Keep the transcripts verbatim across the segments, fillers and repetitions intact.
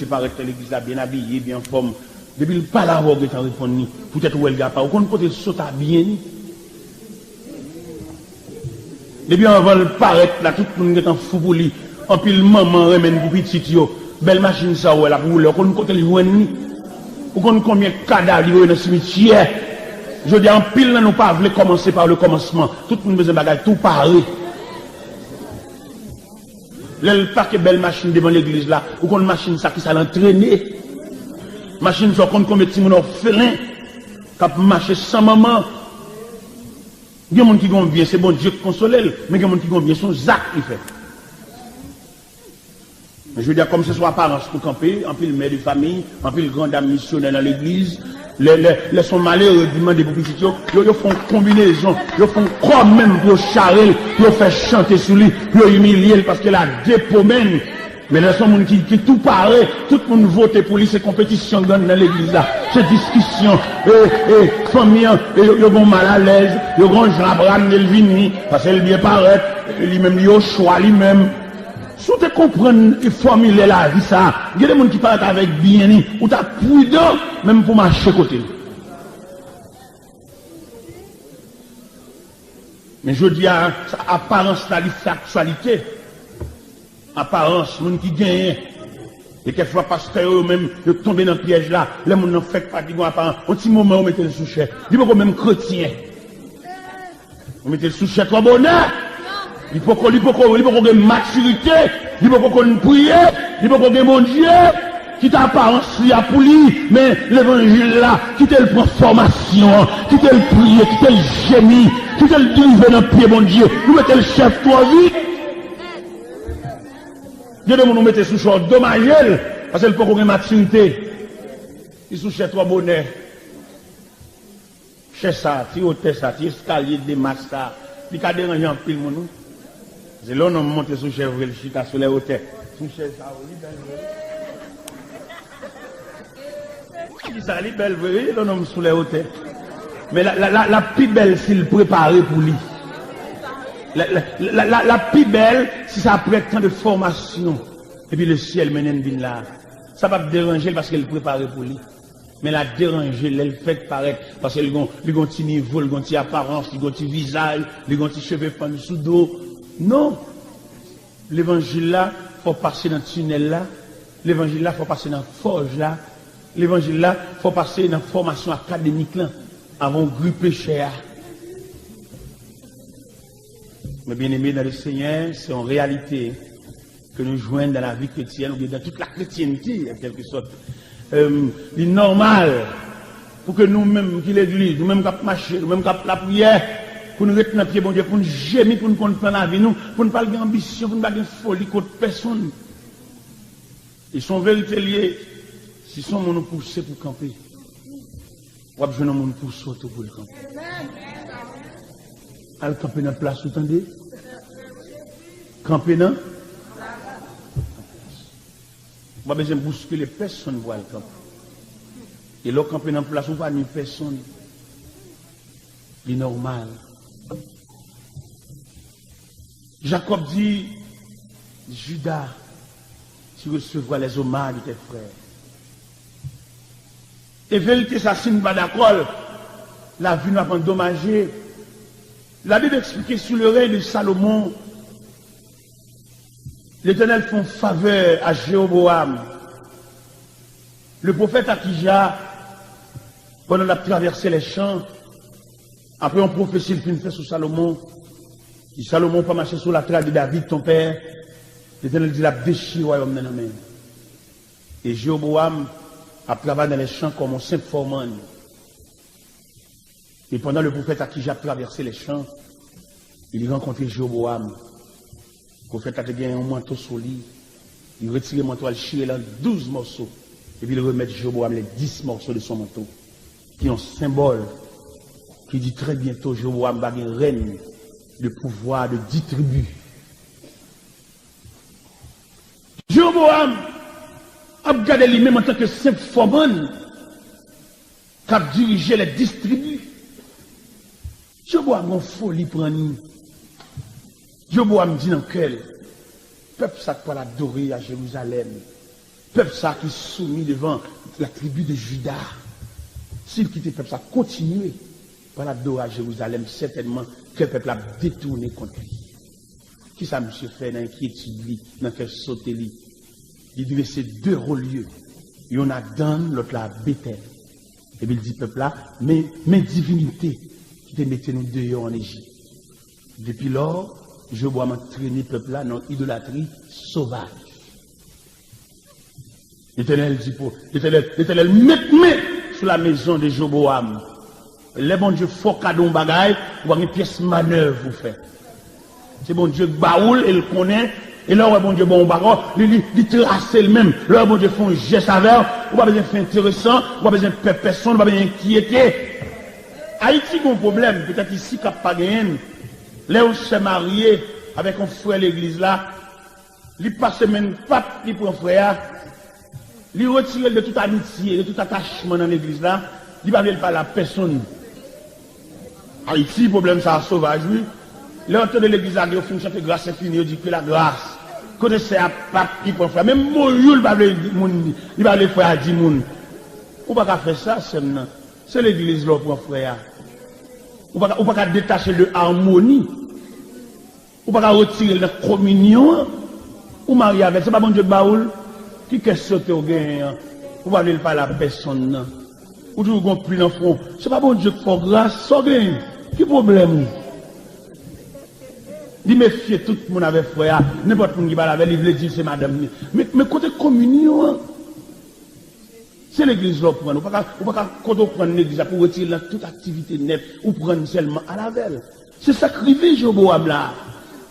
Misye parèt nan legliz la byen abiye, byen anfòm. Depi l pale avè w, w gentan reponn li. Poutèt ou wè l gen apa. Ou konn kote l sot abiye li? Depi anvan l parèt la, tout moun gentan fou pou li. Anpil manman renmen l pou pitit yo. Bèl machin sa w wè l ap woule, ou konn kote l jwenn li? Ou konn konbyen kadav li voye nan simityè? Jodi a, anpil nan nou pa vle kòmanse pa le kòmansman. Tout moun bezwen bagay tou pare. Lè l pake bèl machin devan legliz la, ou konn machin sa ki sa l antrene? Machin sa, ou konn konbyen timoun òfelen k ap mache san manman? Gen moun ki gen yon byen, se Bondye k konsole l, men gen moun ki gen yon byen, se yon zak li fè. Men jodi a, kòm se sou aparans pou kanpe, anpil mè de fanmi, anpil gran dam misyonè nan legliz, lè, lè, lè se yon malere ki mande pou pitit yo, yo, yo fè yon konbinezon, yo fè yon kò menm pou yo chare l, pou yo fè chante sou li, pou yo imilye l, paske l a de po menm. Men lè se yon moun ki, ki tou pare, tout moun vote pou li, se konpetisyon k gen anndan legliz la, se diskisyon, e, e, fanmi an, e, yo, yo gen yon malalèz, yo gen yon jan ap ramne l vini, paske l byen parèt, li menm li ochwa li menm. Si w te konprann fòmilè lavi sa a, gen de moun ki parèt avèk byen li, ou t ap pridan menm pou w mache kote l. Men jodi a, sa, aparans la, li fè aktyalite. Aparans, moun ki genyen. E kèk fwa, pastè yo, yo menm, yo tonbe nan pyèj la. Lè moun nan fèk pa di gon aparans, yon ti moman, yo mete l sou chè. Li poko menm kretyen. Ou mete l sou chè twò bonè. Li poko, li poko, li poko gen matirite. Li poko konn priye. Li poko gen Bondye. Kite aparans li a pou li. Men levanjil la, kite l pran fòmasyon an. Kite l priye, kite l jemi. Kite l drive nan pye Bondye. Nou mete l chèf twò vit. Gen de moun ou mete sou chè w domaje l, paske l poko gen matirite. Li sou chè twò bonè. Chè sa, ti wotè sa, ti eskalye de mach sa, li ka deranje anpil moun, wi. Se lè yon nonm monte sou chè vre, l chita sou lè wotè. Sou chè sa, wi, li bèl vre. Ki sa, li bèl vre, wi, lè yon nonm sou lè wotè. Men la, la, la, la pi bèl si l prepare pou li. La, la, la, la, la pi bèl si sa apre tan de fòmasyon. Epi le syèl mennen l vin la. Sa p ap deranje l paske l prepare pou li. Men l a deranje lè l fèk parèt, paske li gon, li gon ti nivo, li gon ti aparans, li gon ti vizaj, li gon ti cheve fann sou do. Non. Levanjil la, fò w pase nan tinèl la. Levanjil la, fò w pase nan fòj la. Levanjil la, fò w pase nan fòmasyon akademik lan, avan w gripe chè a. Mes bien-aimés dans le Seigneur, se yon reyalite ke nou jwenn dan lavi kretyèn, oubyen dan tout la kretyennte, an kèlke sòt. Em, li nòmal pou ke nou menm ki legliz, nou menm k ap mache, nou menm k ap lapriyè, pou n ret nan pye Bondye, pou n jemi, pou n konn plan lavi nou, pou n pa gen anbisyon, pou n pa gen foli kont pèsonn. E se yon verite l ye, si se yon moun ou pouse pou kanpe, w ap jwenn yon moun pouse w tou pou l kanpe. Al kanpe nan plas ou, tande. Kanpe nan. Ou pa bezwen bouskile pèsonn pou al kanpe. E lè w kanpe nan plas ou, pa nwi pèsonn. Li nòmal. Jacob dit, Judas, tu recevras les hommages de tes frères. E verite sa, si n pa dakò l, lavi nou ap andomaje. La Bible explique sous le règne de Salomon, Letènèl fè yon favè a Jewoboam. Le pwofèt Akija, pandan l ap travèse lè chan, apre yon pwofesi l fin fè sou Salomon, di, Salomon, pa mache sou latra de David, ton pè. Letènèl di l ap dechire wayòm nan nan men l. E Jewoboam ap travay nan lè chan kòm yon senp fòmann. E pandan le pwofèt Akija ap travèse lè chan, li rankontre Jewoboam. Pwofèt la te gen yon manto sou li. Li retire manto a, li chire l an douz mòso. Epi li remèt Jewoboam les dix morceaux de son manteau, ki yon senbòl ki di trè byento Jewoboam va gen rèn de pouvwa de dis tribi. Jewoboam ap gade li menm antanke senp fòmann k ap dirije les dix tribus. Jewoboam gen yon foli pran li. Jewoboam di nan kè l, pèp sa k pral adore a Jerizalèm, Pèp sa ki soumi devan la tribi de Juda, si l kite pèp sa kontinye pral adore a Jerizalèm, sètènman kè pèp la ap detounen kont li. Kisa misye fè nan enkyetid li, nan kè sote li? Li drese de ho lye, yonn a Dann, lòt la a Betèl. Epi l di pèp la, men, men divinite ki te mete nou deyò ann Ejip. Depi lò, Jewobowam antrene pèp la nan idolatri sovaj. Letènèl di pou Letènèl, Letènèl met men sou la maison de Jewobowam. Lè Bondye fè w kado yon bagay, ou pa gen pyès manèv ou fè. Se Bondye k ba ou l e l konnen. E lè w wè Bondye ba w yon bagay, li, li, li trase l menm. Lè w wè Bondye fè yon jès avè w, ou pa bezwen fè enteresan, ou pa bezwen pè pèsonn, ou pa bezwen enkyete. Ayiti gen yon pwoblèm, petèt isi k ap pa genyen l. Lè yon sè marye avèk yon frè legliz la, li pase men pap, li pran frè a, li retire l de tout amitye, de tout atachman nan legliz la, li pa vle l pale a pèsonn. Ayiti, pwoblèm sa a sovaj, wi. Lè yo tande legliz la, yo fin chante gras enfini, yo di ke lagras. Kote sè a pap, li pran frè a. Menm mo yo, li pa vle di moun, li pa vle frè a di moun. Ou pa ka fè sa, sè m nan. Se legliz la w pran frè a. Ou pa ka, ou pa ka detache l de amoni. Ou pa ka retire l nan kominyon an. Ou marye avè l, se pa Bondye k ba ou l. Ki kè sote w genyen an? Ou pa vle l pale a pèsonn nan. Ou toujou gon pli nan fwon. Se pa Bondye k fè w gras, sa w genyen? Ki pwoblèm ou? Li mefye tout moun avè frè a. Nenpòt moun ki pale avè l, li vle di l se madanm li. Men, men kote kominyon an? Se legliz la w pran l. Ou pa ka, ou pa ka, kote w pran legliz la pou w retire l nan tout aktivite nèt, ou pran l sèlman al avè l. Se sa k rive Jewobowam la.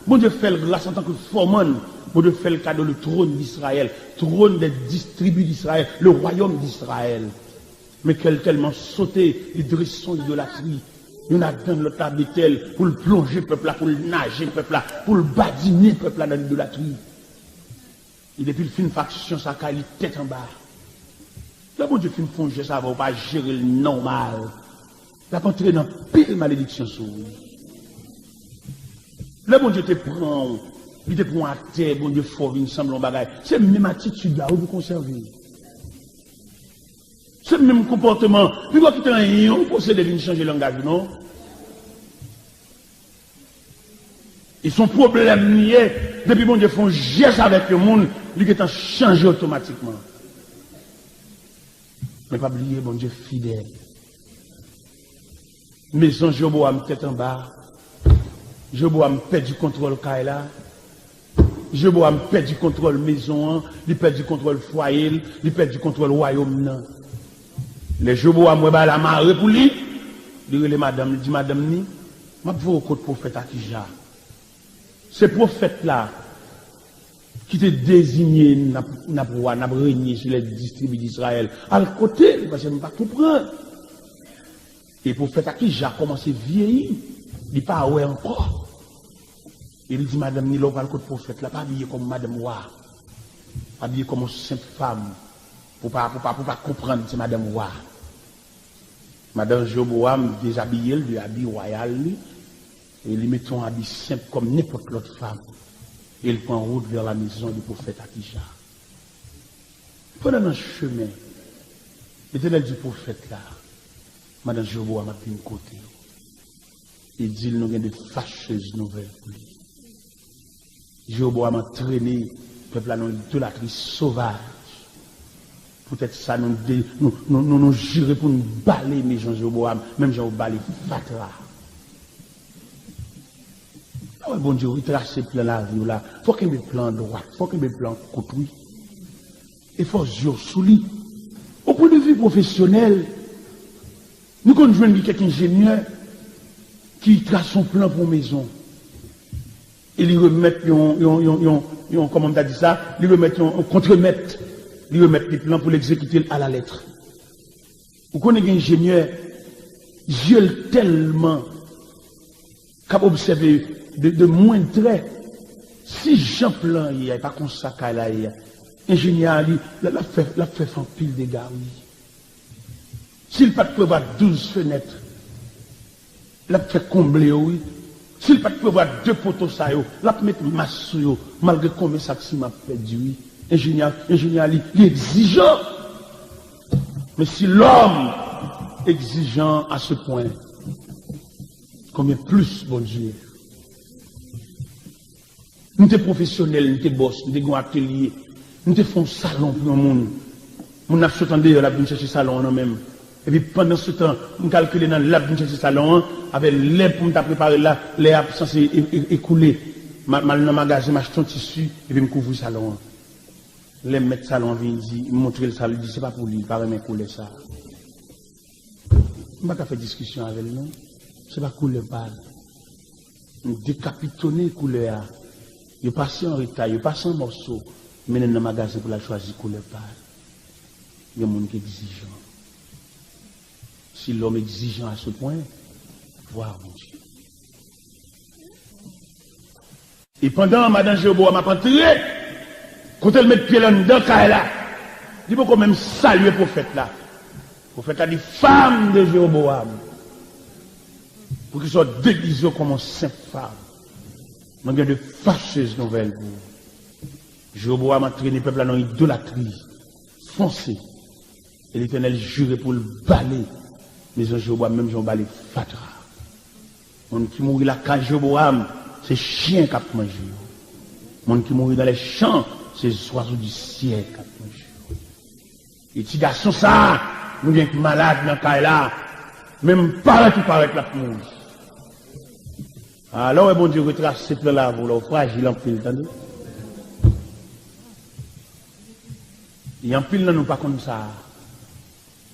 Bondye fè l gras antanke fòmann. Bondye fè l kado le trône d'Israël, trône des dix tribus d'Israël, le royaume d'Israël. Men kè l tèlman sote, li drese yon idolatri. Yonn a Dann, lòt la Betèl, pou l plonje pèp la, pou l naje pèp la, pou l badinen pèp la nan lidolatri. E depi l fin fè aksyon sa kay li tèt anba. Lè Bondye fin fè yon jès avè w, ou pa jere l nòmal, l ap antre nan pil malediksyon sou ou. Lè Bondye te pran w, li te pran w atè, Bondye fè w vin sanble yon bagay. Se menm atitid la wi pou konsève. Se menm konpòteman. Pi gwo kite yon posede vin chanje langaj ou non. E se yon pwoblèm li ye. Depi Bondye fè yon jès avèk yon moun, li gentan chanje otomatikman. Men pa bliye, Bondye fidèl. Mezon Jewobowam tèt anba. Jewobowam pèdi kontwòl kay la. Jewobowam pèdi kontwòl mezon an. Li pèdi kontwòl fwaye l. Li pèdi kontwòl wayòm nan. Lè Jewobowam wè bagay la mare pou li, li rele madanm li, di madanm li, "M ap voye w kot pwofèt Akija." Se pwofèt la ki te deziye n ap, n ap wa, n ap renye sou lè dis tribi d'Izrayèl. Al kote l, paske m pa konprann. E pwofèt Akija kòmanse vyeyi, li pa wè ankò. E li di madanm ni, "Lè w pral kot pwofèt la, pa abiye kòm madanm wa. Abiye kòm yon senp fanm, pou pa, pou pa, pou pa konprann se madanm wa." Madanm Jewobowam dezabiye l de abi wayal li, e li mete yon abi senp kòm nenpòt lòt fanm, e l pran wout vè la mezon de pwofèt Akija. Pandan nan chemen, Letènèl di pwofèt la, "Madanm Jewobowam ap vin kote w." E di l, "Nou gen de fachèz nouvèl pou li." Jewobowam antrene pèp la nan idolatri sovaj. Poutèt sa, nou, de, nou, nou, nou, nou jire pou n bale mezon Jewobowam, menm jan yo bale fatra. Lè w wè Bondye retrase plan lavi w la, fò w kenbe plan an dwat, fò w kenbe plan an kout, wi. E fò zye w sou li. O pwen de vi pwofesyonèl, nou konn jwenn gen kèk enjenyè ki trase yon plan pou yon mezon. E li remèt yon, yon, yon, yon, yon, kòman m ta di sa? Li remèt yon, yon kontremèt. Li remèt li plan pou l egzekite l alalèt. Ou konnen gen enjenyè, zye l tèlman k ap obsève de, de mwend trè. Si jan plan an ye a, e pa konsa kay la ye a, enjenyè a, li, l, l ap fè, l ap fè, fè anpil dega, wi. Si l pa t prevwa douz fenèt, l ap fè konble yo, wi. Si l pa t prevwa de poto sa yo, l ap met mas sou yo, malgre konbyen sak siman ap pèdi, wi. Enjenyè, enjenyè, li, li egzijan. Men si lòm egzijan à ce point, combien plus Bondye? M te pwofesyonèl, m te bòs, m te gen yon atelye, m te fè yon salon pou yon moun. Moun nan ap sot andeyò, l ap vin chèche salon an nan men m. Epi pandansetan, m kalkile nan lè l ap vin chèche salon an, avè lè pou m ta prepare l la, lè a ap sanse e, e, ekoule. M a, m al nan magazen, m achte yon tisi, epi m kouvri salon an. Lè mèt salon an vini di, m montre l sa, li di se pa pou li, li pa renmen koulè sa. M pa ka fè diskisyon avè l non. Se pa koulè pa l. M dekapitone koulè a. Yo pase an reta, yo pase an mòso, mennen l nan magazen pou l al chwazi koulè pa l. Gen moun ki egzijan. Si lòm egzijan à ce point, vwa Bondye. E pandan madan Jewobowam ap antre, kote l met pye l anndan kay la, li poko menm salye pwofèt la. Pwofèt la di, femme de Jéroboam, poukisa w degize w kòm yon senp fanm? Mwen gen de fachez nouvèl pou ou. Jewobowam antrene pèp la nan idolatri fonse. E Letènèl jire pou l bale mezon Jewobowam menm jan w bale fatra. Moun ki mouri lakay Jewobowam, se chyen k ap manje yo. Moun ki mouri dans les champs, se zwazo di syèl k ap manje yo. E ti gason sa a, nou gen k malad nan kay la, menm parèt ou parèt l ap mouri. Alò, wè Bondye retrase plan lavi w la, ou frajil anpil, tande. E anpil nan nou pa konn sa.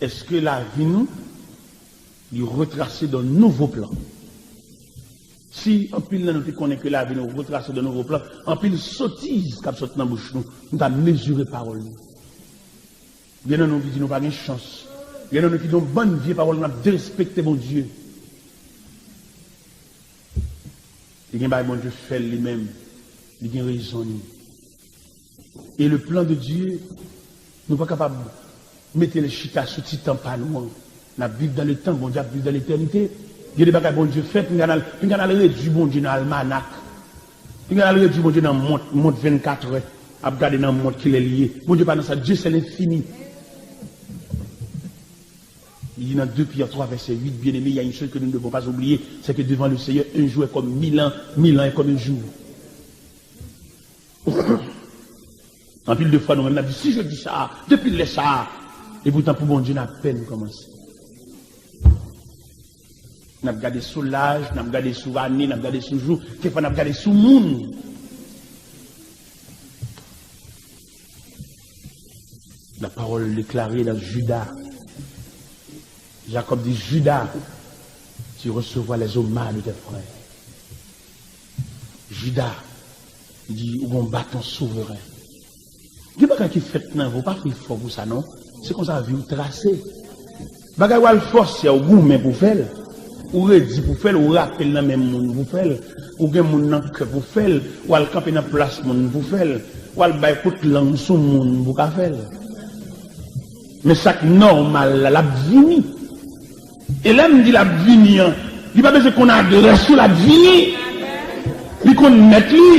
Èske lavi nou, li retrase dans nouvo plan? Si anpil nan nou te konnen ke lavi nou retrase dans nouvo plan, anpil sotiz k ap sot nan bouch nou, nou ta mezire pawòl nou. Gen nan nou ki di nou pa gen chans. Gen nan nou ki di yon bann vye pawòl, n ap derespekte Bondye. Li gen bagay Bondye fè l li menm. Li gen rezon li. E le plan de Dieu, nou pa kapab mete l chita sou ti tan pa nou an. N ap viv dans le temps, Bondye ap viv dans l'éternité. Gen de bagay Bondye fè, pinga n al, pinga n al redui Bondye nan almanak. Pinga n al redui Bondye nan mont, mont vennkatrè. Ap gade nan mont kilè li ye. Bondye pa nan sa. Dieu, c'est l'infini. Li di nan deux Pierre trois, verset huit, bien-aimés, il y a une chose que nous ne devons pas oublier, c'est que devant le Seigneur, un jour est comme mille ans, mille ans est comme un jour. Anpil de fwa, nou menm, n ap di, si je dis ça, depi lè sa a. E poutan, pou Bondye, n apèn kòmanse. N ap gade sou laj, n ap gade sou ane, n ap gade sou jou, kèkfwa n ap gade sou moun. La parole déclarée dans Judas. Jacob dit, Judas, tu recevras les hommages de tes frères. Judas, li di, ou gon baton souveren. Gen bagay ki fèt nan vi w, pa fè efò pou sa non. Se konsa vi w trase. Bagay w al fòse a, ou goumen pou fè l. Ou redi pou fè l, ou rape l nan men moun pou fè l. Ou gen moun nan kè pou fè l. Ou al kanpe nan plas moun pou fè l. Ou al bay kout lang sou moun pou ka fè l. Men sa k nòmal la, l ap vini. E lè m di l ap vini an, li pa bezwen konn adrès ou, l ap vini. Li konn mèt li.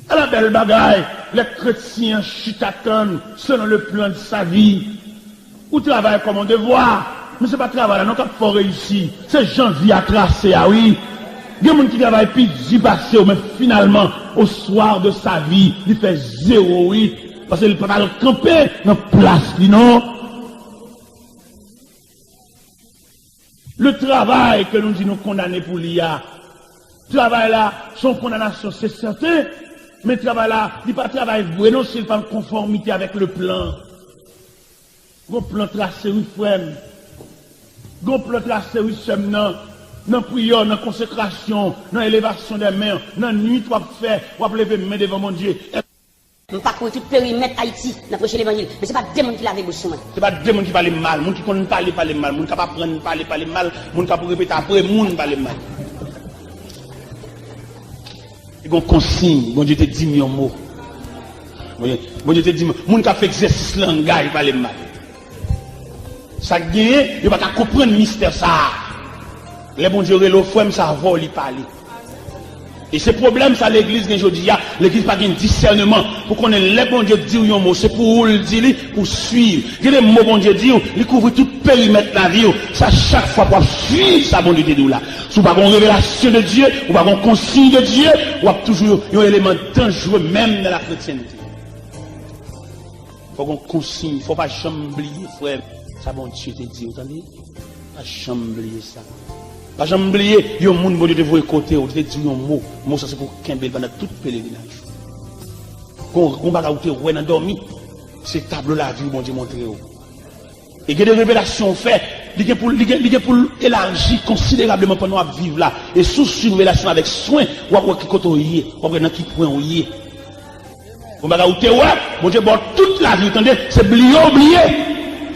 Ala bèl bagay, lè kretyen an chita tann selon le plan de sa vie. Ou travay kòm yon devwa, men se pa travay la non k ap fè w reyisi. Se jan vi a trase a, wi. Gen moun ki travay pi di pase w, men finalman, au soir de sa vie, li fè zewo, wi. Paske li pa t al kanpe nan plas li, non. Le travay ke nou di nou kondane pou li a, travay la, se yon kondanasyon, se sèten, men travay la, li pa travay vre non, si l pa an konfòmite avèk le plan. Gon plan trase, wi, frè m. Gon plan trase, wi, sè m nan, nan priyè, nan konsekrasyon, nan elevasyon dè men, nan nuit w ap fè, w ap leve men devan Bondye. M pakouri tout perimèt Ayiti nan preche levanjil, men se pa de moun ki lave bouch sou mwen. Se pa de moun ki pale m mal, moun ki konn pale, pale m mal, moun k ap aprann pale, pale m mal, moun k ap repete apre moun pale m mal. Li gon konsiy, Bondye te di m yon mo. Bondye, Bondye te di m, moun k ap fè egzèsis langay pale m mal. Sa k genyen, yo pa ka konprann mistè sa a. Lè Bondye rele w, frè m, se avè w li pale. E se pwoblèm sa legliz gen jodi a. Legliz pa gen disèneman pou konnen lè Bondye di w yon mo, se pou ou l di li, pou w swiv. Gen de mo Bondye di w, li kouvri tout perimèt lavi w. Sa chak fwa pou w ap swiv sa Bondye te di w la. Si w pa gen yon revelasyon de Dye, ou pa gen yon konsiy de Dye, w ap toujou yon eleman danjere menm nan lakretyente. Fò w gen yon konsiy, fò w pa janm bliye, frè m, sa Bondye te di w, tande? Pa janm bliye sa. Pa janm bliye, yon moun Bondye te voye kote w, li te di w yon mo. Mo sa se pou w kenbe l pandan tout pelerinaj ou. Gon, gon bagay ou te wè nan dòmi, se tablo lavi w Bondye montre w. E gen de revelasyon w fè, li gen pou, li gen, li gen pou l elaji konsiderableman pandan w ap viv la. E si w swiv revelasyon avèk swen, w ap wè ki kote w ye, w ap wè nan ki pwen w ye. Yon bagay ou te wè, Bondye ba w tout lavi w, tande, se bliye w bliye.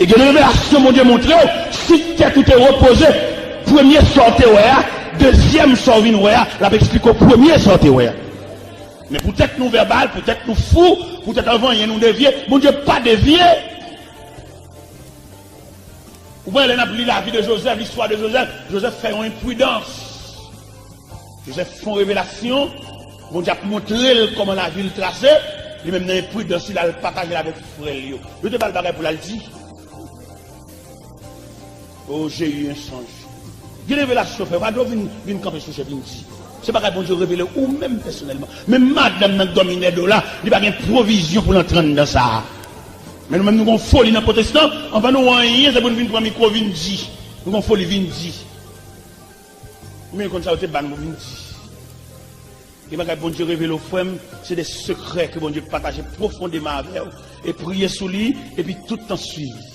E gen de revelasyon Bondye montre w, si tèt ou te repoze, premye sa w te wè a, dezyèm sa w vin wè a, l ap eksplike w premye sa w te wè a. Men poutèt nou vèbal, poutèt nou fou, poutèt anvanyen nou devye, Bondye pa devye. Ou wè, lè n ap li lavi de Jozèf, listwa de Jozèf, Jozèf fè yon enpridans. Jozèf fè yon revelasyon, Bondye ap montre l kòman lavi l trase, li menm nan enpridans li, l al pataje l avèk frè l yo. Yo te ba l bagay pou l al di. Oh, j'ai eu un songe. Gen revelasyon, frè, pa dwe vin, vin kanpe sou chè, vin di. Se bagay Bondye revele ou menm pèsonèlman. Menm madanm nan k dòmi nan do la, li pa gen pwovizyon pou l antre anndan sa a. Men nou menm nou gon foli nan pwotestan, anvan nou anyen, se pou nou vin pran mikwo, vin di. Nou gon foli, vin di. Men konn sa yo te ban nou pou vin di. Gen bagay Bondye revele w, frè m, se de sekrè ke Bondye pataje pwofondeman avè w, e priye sou li, epi tout tan swiv li.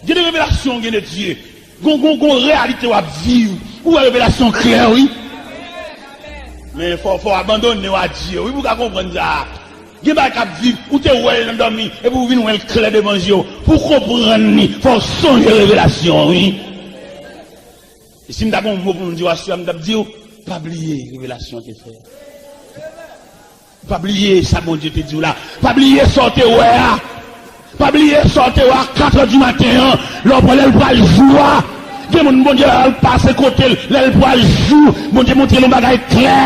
Gen de revelasyon w gen de Dye. Gon, gon, gon reyalite w ap viv. Ou wè revelasyon klè, wi. Men fò, fò w abandone w a Dye, wi, pou w ka konprann sa. Gen bagay k ap viv, ou te wè l nan dòmi, epi w vin wè l klè devan je w. Pou w konprann li, fò w sonje revelasyon, wi. E si m ta gen yon mo pou m di w aswè a, m t ap di w, pa bliye revelasyon w te fè. Pa bliye sa Bondye te di w la. Pa bliye sa w te wè a. Pa bliye sa w te wè a katrè di maten an. Lè w pran lè l pral jou a. Gen moun Bondye lè l pase kote l, lè l pral jou, Bondye montre l yon bagay klè.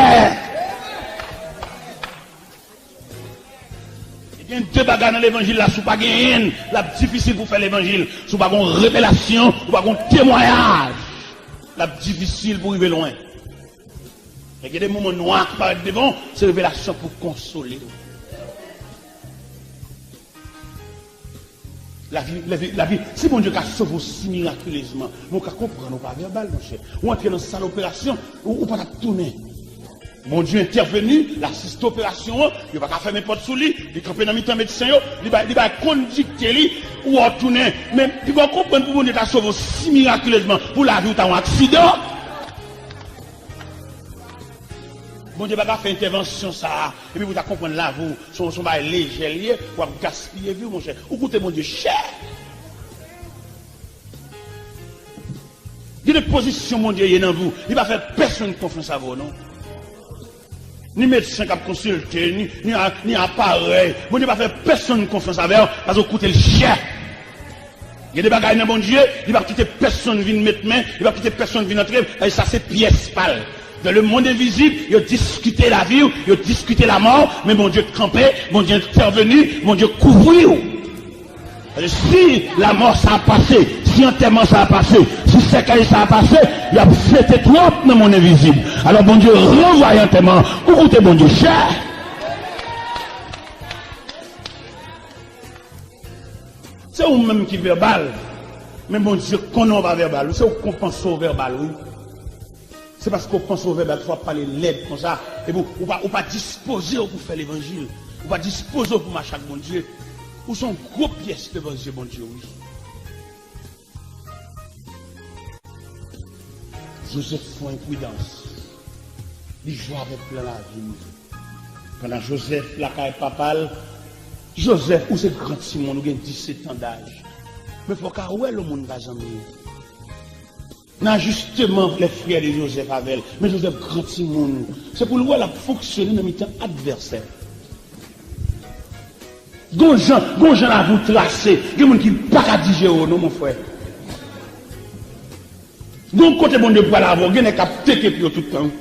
Gen de bagay nan levanjil la, si w pa genyen l, l ap difisil pou w fè levanjil. Si w pa gen yon revelasyon, ou pa gen yon temwayaj, l ap difisil pou w rive lwen. Men gen de moman nwa ki parèt devan w, se revelasyon pou konsole w. Lavi, lavi, lavi, si Bondye ka sove w si mirakilezman, men w ka konprann ou pa vèbal, monchè. Ou antre nan sal operasyon, ou, ou pa t ap tounen. Bondye entèveni, l asiste operasyon an, yo pa ka fèmen pòt sou li, li kanpe nan mitan medsen yo, li bay, li bay kondikte li, ou wè w tounen. Men, li ba w konprann pou Bondye ta sove w si mirakilezman, pou lavi w ta yon aksidan. Bondye pa ka fè entèvansyon sa a, epi pou w ta konprann lavi w, se yon, se yon bagay lejè l ye, w ap gaspiye vi w, monchè. Ou koute Bondye chè. Gen de pozisyon Bondye ye nan vi w, li pa fè pèsonn konfyans avè w, non. Ni medsen k ap konsilte, ni, ni, a- ni aparèy. Bondye pa fè pèsonn konfyans avè w, paske w koute l chè. Gen de bagay nan Bondye, li pa kite pèsonn vin met men, li pa kite pèsonn vin antre, e sa se pyès pa l. Dans le monde invisible, yo diskite lavi w, yo diskite lamò, men Bondye kanpe, Bondye entèveni, Bondye kouvri w. Paske si lamò sa a pase, si antèman sa a pase, si sèkèy sa a pase, y ap fete twòp nan mond envizib. Alò Bondye ranvwaye antèman an. Ou koute Bondye chè. Se ou menm ki vèbal, men Bondye konnen w pa vèbal, wi. Se ou k konn panse w vèbal, wi. Se paske w panse w vèbal, fò w ap pale lèd konsa. Epi w, ou pa, ou pa dispoze w pou fè levanjil. Ou pa dispoze w pou mache ak Bondye. Ou se yon gwo pyès devan zye Bondye, wi. Jozèf fè yon enpridans. Li jwe avèk plan lavi l. Pandan Jozèf lakay papa l, Jozèf, ou se gran timoun, ou gen disèt an daj. Men fò w ka wè lè yon moun pa zanmi w. Nan ajisteman lè frè de Jozèf avè l. Men Jozèf gran timoun. Se pou l wè l ap fonksyone nan mitan advèsè. Gon jan, gon jan lavi w trase. Gen moun ki pa ka dijere w non, mon frè. Gon kote Bondye pral avè w, gen nèg k ap teke pye w tout tan.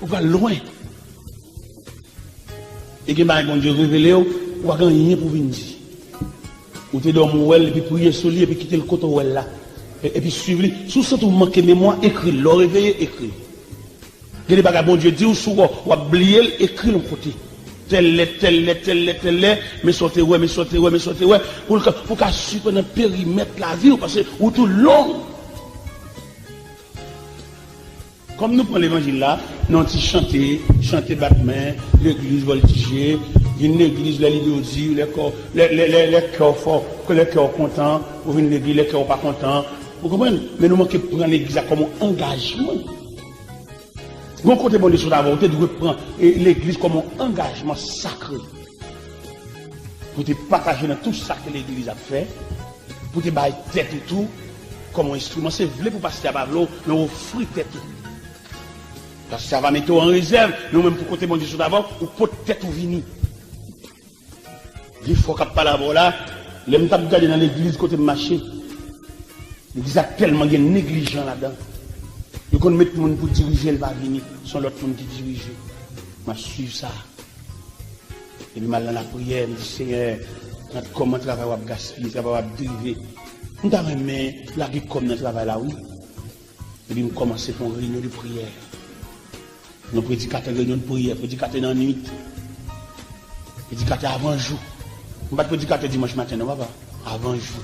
Ou pral lwen. E gen bagay Bondye revele w, ou pa gen anyen pou vin di. Ou te dòmi, ou wè l, epi priye sou li, epi kite l kote w wè l la. E- Epi swiv li. Si w santi w manke memwa, ekri l. Lè w reveye, ekri l. Gen de bagay Bondye di w, si w wè w ap bliye l, ekri l yon kote. Tèl lè, tèl lè, tèl lè, tèl lè, men sa w te wè, men sa w te wè, men sa w te wè, pou l ka, pou w ka swiv nan perimèt lavi w, paske ou tou long. Kòm nou pran levanjil la, nan ti chante, chante bat men, legliz vòltije, vin legliz lè li dodi, lè kè w, lè, lè, lè, lè kè w fò, lè kè w kontan, ou vin legliz, lè kè w pa kontan. Ou konprann? Men nou manke pran legliz la kòm yon angajman. Gon kote Bondye sot avè w, ou te dwe pran, e, legliz kòm yon angajman sakre. Pou te pataje nan tout sa ke legliz ap fè, pou te bay tèt ou tou kòm yon enstriman. Se vle pou pastè a pa vle w, men w ofri tèt ou. Pastè a va mete w an rezèv, men w menm pou kote Bondye sot avè w, ou pot tèt ou vini. Gen fwa k ap pale avè w la, lè m t ap gade nan legliz kote m mache, legliz la tèlman gen neglijan ladan. Yo konn met moun pou dirije, l pa vini, se yon lòt moun ki dirije. M ap swiv sa. Epi m al nan lapriyè, m di, Senyè, gad kòman travay w ap gaspiye, travay w ap drive. M ta renmen lage kò m nan travay la, wi. Epi m kòmanse fè yon reyinyon de priyè. Yon predikatè reyinyon de priyè, predikatè nan nwit, predikatè avan jou. M pa t predikatè dimanch maten, non, papa. Avan jou.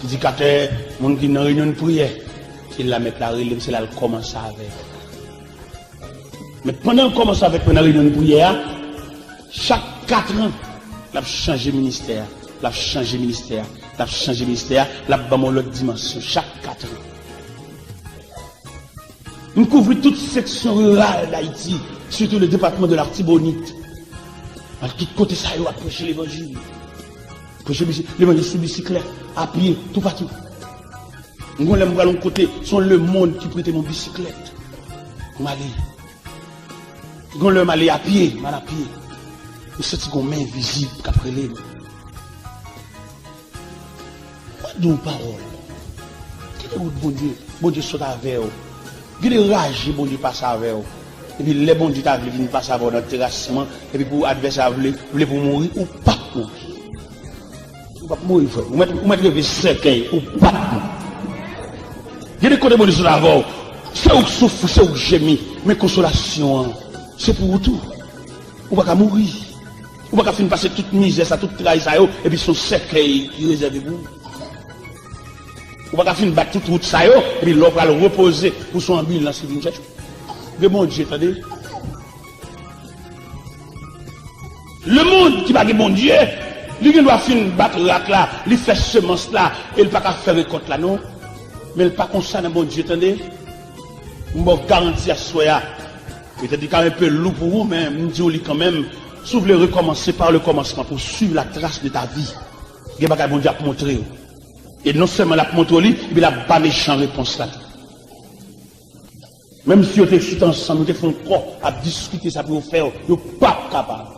Predikatè, moun ki nan reyinyon de priyè, se la mèt la rele m, se la l kòmanse avè m. Men pandan l kòmanse avèk mwen nan reyinyon de priyè a, chak katran, l ap chanje ministè a, l ap chanje ministè a, l ap chanje ministè a, l ap ban m yon lòt dimansyon chak katran. M kouvri tout seksyon riral Dayiti, sitou le depatman de Latibonit. Al tout kote sa yo ap preche levanjil. Preche bisi- levanjil sou bisiklèt, a pye, toupatou. Gon lè m pral yon kote, se yon lemonn ki prete m yon bisiklèt. M ale. Gon lè m ale a pye, m al a pye. M santi gon men envizib k ap rele m. Mwen di w pawòl. Kite wout Bondye, Bondye sot avè w. Kite raje Bondye pase avè w. Epi lè Bondye ta vle vin pase avè w nan terasman, epi pou advèsè a vle, vle pou w mouri, ou p ap mouri. Ou p ap mouri, frè. Ou mèt, ou mèt reve sèkèy, ou p ap mouri. Gen de kote Bondye sot avè w. Se ou k soufri, se ou k jemi, men konsolasyon an, se pou ou tou. Ou pa ka mouri. Ou pa ka fin pase tout mizè sa, tout tray sa yo, epi se yon sèkèy ki rezève pou ou. Ou pa ka fin bat tout wout sa yo, epi lè w pral repoze, pou se yon anbilans ki vin chèche w. Gen Bondye, tande. Lemonn ki pa gen Bondye, li gen dwa fin bat rak la, li fè semans la, e l pa ka fè rekòt la, non. Men l pa konsa nan Bondye, tande. M ba w garanti aswè a. Petèt li ka enpe lou pou ou, men m di w li kanmenm. Si w vle rekòmanse, pa le kòmansman, pou w swiv la tras de ta vi, gen bagay Bondye ap montre w. E non sèlman l ap montre w li, epi l ap ba mechan repons la tou. Menm si yo te chita ansanm, yo te fè yon kò ap diskite sa pou yo fè w, yo p ap kapab.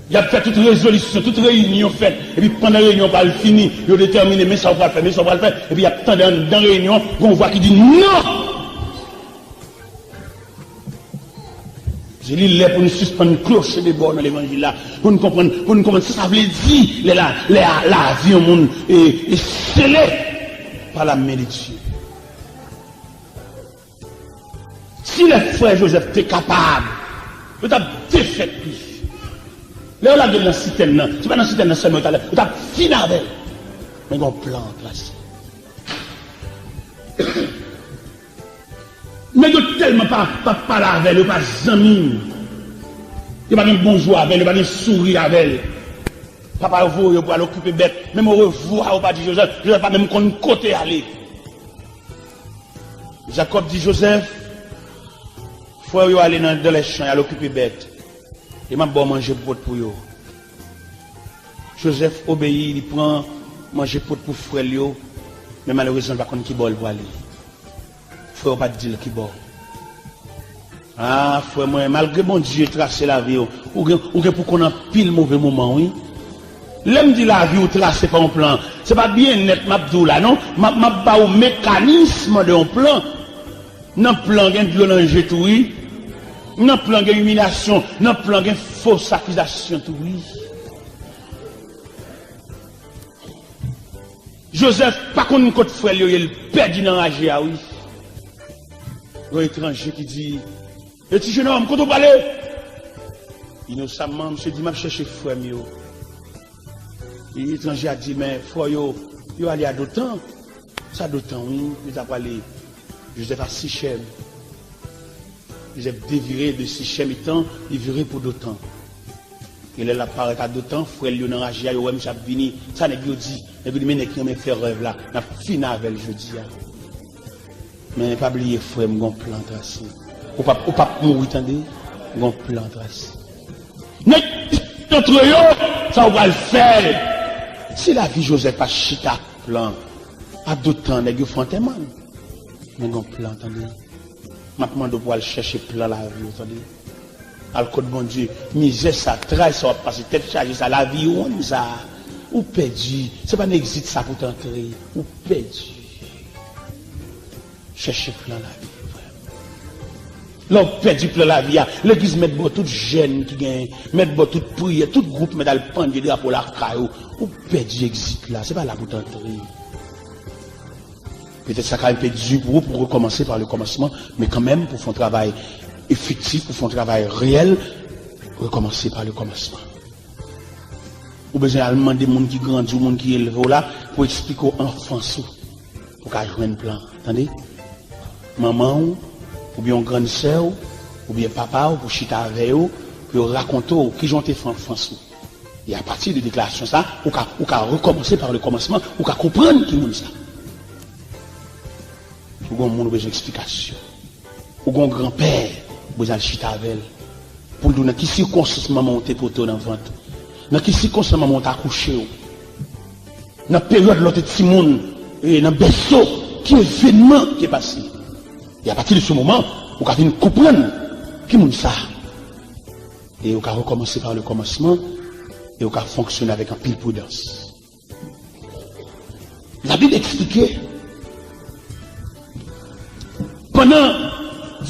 Y ap fè tout rezolisyon, tout reyinyon fèt, epi pandan reyinyon pral fini, yo detèmine, men sa w pral fè, men sa w pral fè, epi y ap tande anndan reyinyon, gon vwa ki di, non! Se li lè pou nou sispann kloche de bò nan levanjil la, pou nou konprann, pou nou konprann sa sa vle di, lè la, lè a, lavi yon moun e, e sele pa la men de Dye. Si lè frè Jozèf te kapab, yo t ap defèt li. Lè yo lage l nan sitèn nan, se pa nan sitèn nan sèlman yo t al, yo t ap fin avè l. Men gen yon plan an plas. Nèg yo tèlman pa, pa pale avè l, yo pa zanmi l. Yo pa gen bonjou avè l, yo pa gen souri avè l. Papa yo voye yo pou al okipe bèt. Menm orevwa yo pa di Jozèf. Jozèf pa menm konn kote ale. Jakòb di Jozèf, frè w yo ale nan, dans les champs, y al okipe bèt. E m ap ba w manje pou pot pou yo. Jozèf obeyi, li pran manje pot pou frè l yo, men malerezman, l pa konn ki bò l pwale. Frè w pa t di l ki bò. A, frè mwen, malgre Bondye trase lavi w, ou gen, ou gen pou konn anpil move moman, wi. Lè m di lavi w trase pa yon plan, se pa byennèt m ap di w la, non. M ap, m ap ba w mekanism de yon plan. Nan plan, gen dlo nan je tou, wi. Nan plan, gen imilyasyon. Nan plan, gen fos akizasyon tou, wi. Jozèf pa konn kot frè l yo ye, l pèdi nan raje a, wi. Yon etranje ki di, "E ti jenòm, kote w prale?" Inosamman, misye di, "M ap chèche frè m yo." E etranje a di, "Men frè w yo, yo ale a Dotan." "Sa Dotan, wi, yo ta prale." Jozèf a Sichèm. Jozèf devire de Sichèm etan, li vire pou Dotan. E lè l ap parèt a Dotan, frè l yo nan raje a, yo wè misye ap vini. Sa nèg yo di? Nèg yo di, "Men nèg ki renmen fè rèv la, n ap fin avè l jodi a." Men pa bliye, frè m, gon plan trase. Ou p ap, ou p ap mouri, tande. Gon plan trase. Nèg antre yo, sa ou pral fè? Si lavi Jozèf pa chita plan, a Dotan, nèg yo fè antèman l. Men gon plan, tande. M ap mande w pou w al chèche plan lavi w, tande. Al kot Bondye. Mizè sa, tray sa w ap pase, tèt chaje sa, lavi wonn sa, ou pèdi. Se pa nan egzit sa pou w t antre. Ou pèdi. Chèche plan lavi, frè m. Lè w pèdi plan lavi a, legliz mèt ba w tout jèn ki genyen, mèt ba w tout priyè, tout gwoup mèt al pandye drapo lakay ou. Ou pèdi egzit la, se pa la pou w t antre. Petèt sa ka enpe di pou ou pou rekòmanse pa le kòmansman, men kanmenm pou fè yon travay efektif, pou fè yon travay reyèl, rekòmanse pa le kòmansman. Ou bezwen al mande moun ki grandi w, moun ki elve w la, pou eksplike w anfans ou, pou w ka jwenn plan, tande? Manman w, oubyen yon grann sè w, oubyen papa w, pou chita avè yo, pou yo rakonte w kijan w te fè anfans ou. E apati de deklarasyon sa, ou ka, ou ka rekòmanse pa le kòmansman, ou ka konprann ki moun sa. Ou gon moun ou bezwen eksplikasyon. Ou gon granpè, ou bezwen al chita avè l. Pou l di w nan ki sikonstans manman w te pote w nan vant. Nan ki sikonstans manman w te akouche w. Nan peryòd lè w te timoun, e nan bèso, ki evènman ki te pase. E apati de se moman, ou ka vin konprann ki moun sa. E ou ka rekòmanse pa le kòmansman, e ou ka fonksyone avèk anpil pridans. Labib eksplike, pandan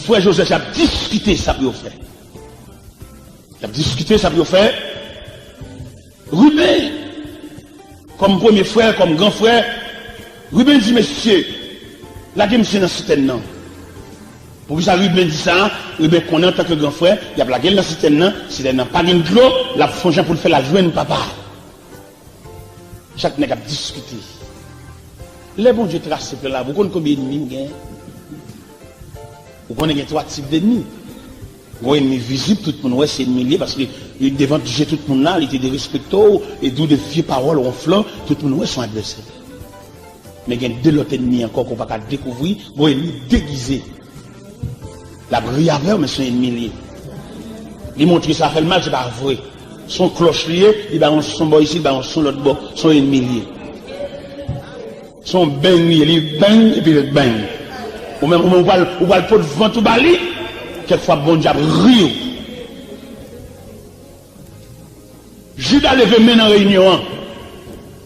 frè Jozèf y ap diskite sa pou yo fè, y ap diskite sa pou yo fè, Riben, kòm premye frè, kòm gran frè, Riben di, "Mesye, lage misye nan sitèn nan." Poukisa Riben di sa? Riben konnen antanke gran frè, y ap lage l nan sitèn nan, sitèn nan pa gen dlo, l ap fè yon jan pou l fè l al jwenn papa l. Chak nèg ap diskite. Lè Bondye trase plan lavi w, ou konn konbyen ènmi w gen? Ou konnen gen twa tip dènmi. Gon ènmi vizib, tout moun wè se ènmi l ye, paske li devan je tout moun la, li te derespekte w, e di w de vye pawòl wonflan, tout moun wè se yon advèsè. Men gen de lòt ènmi ankò ke w pa ka dekouvri, gon ènmi degize. L ap ri avè w, men se yon ènmi l ye. Li montre sa fè l mal, se pa vre. Se yon klòch li ye, li bay yon son bò isit, li bay yon son lòt bò. Se yon ènmi l ye. Se yon beng li ye, li beng, epi l beng. Ou menm, ou menm, ou pral, ou pral pot vant ou ba li, kèk fwa Bondye ap ri w. Jida leve men nan reyinyon an.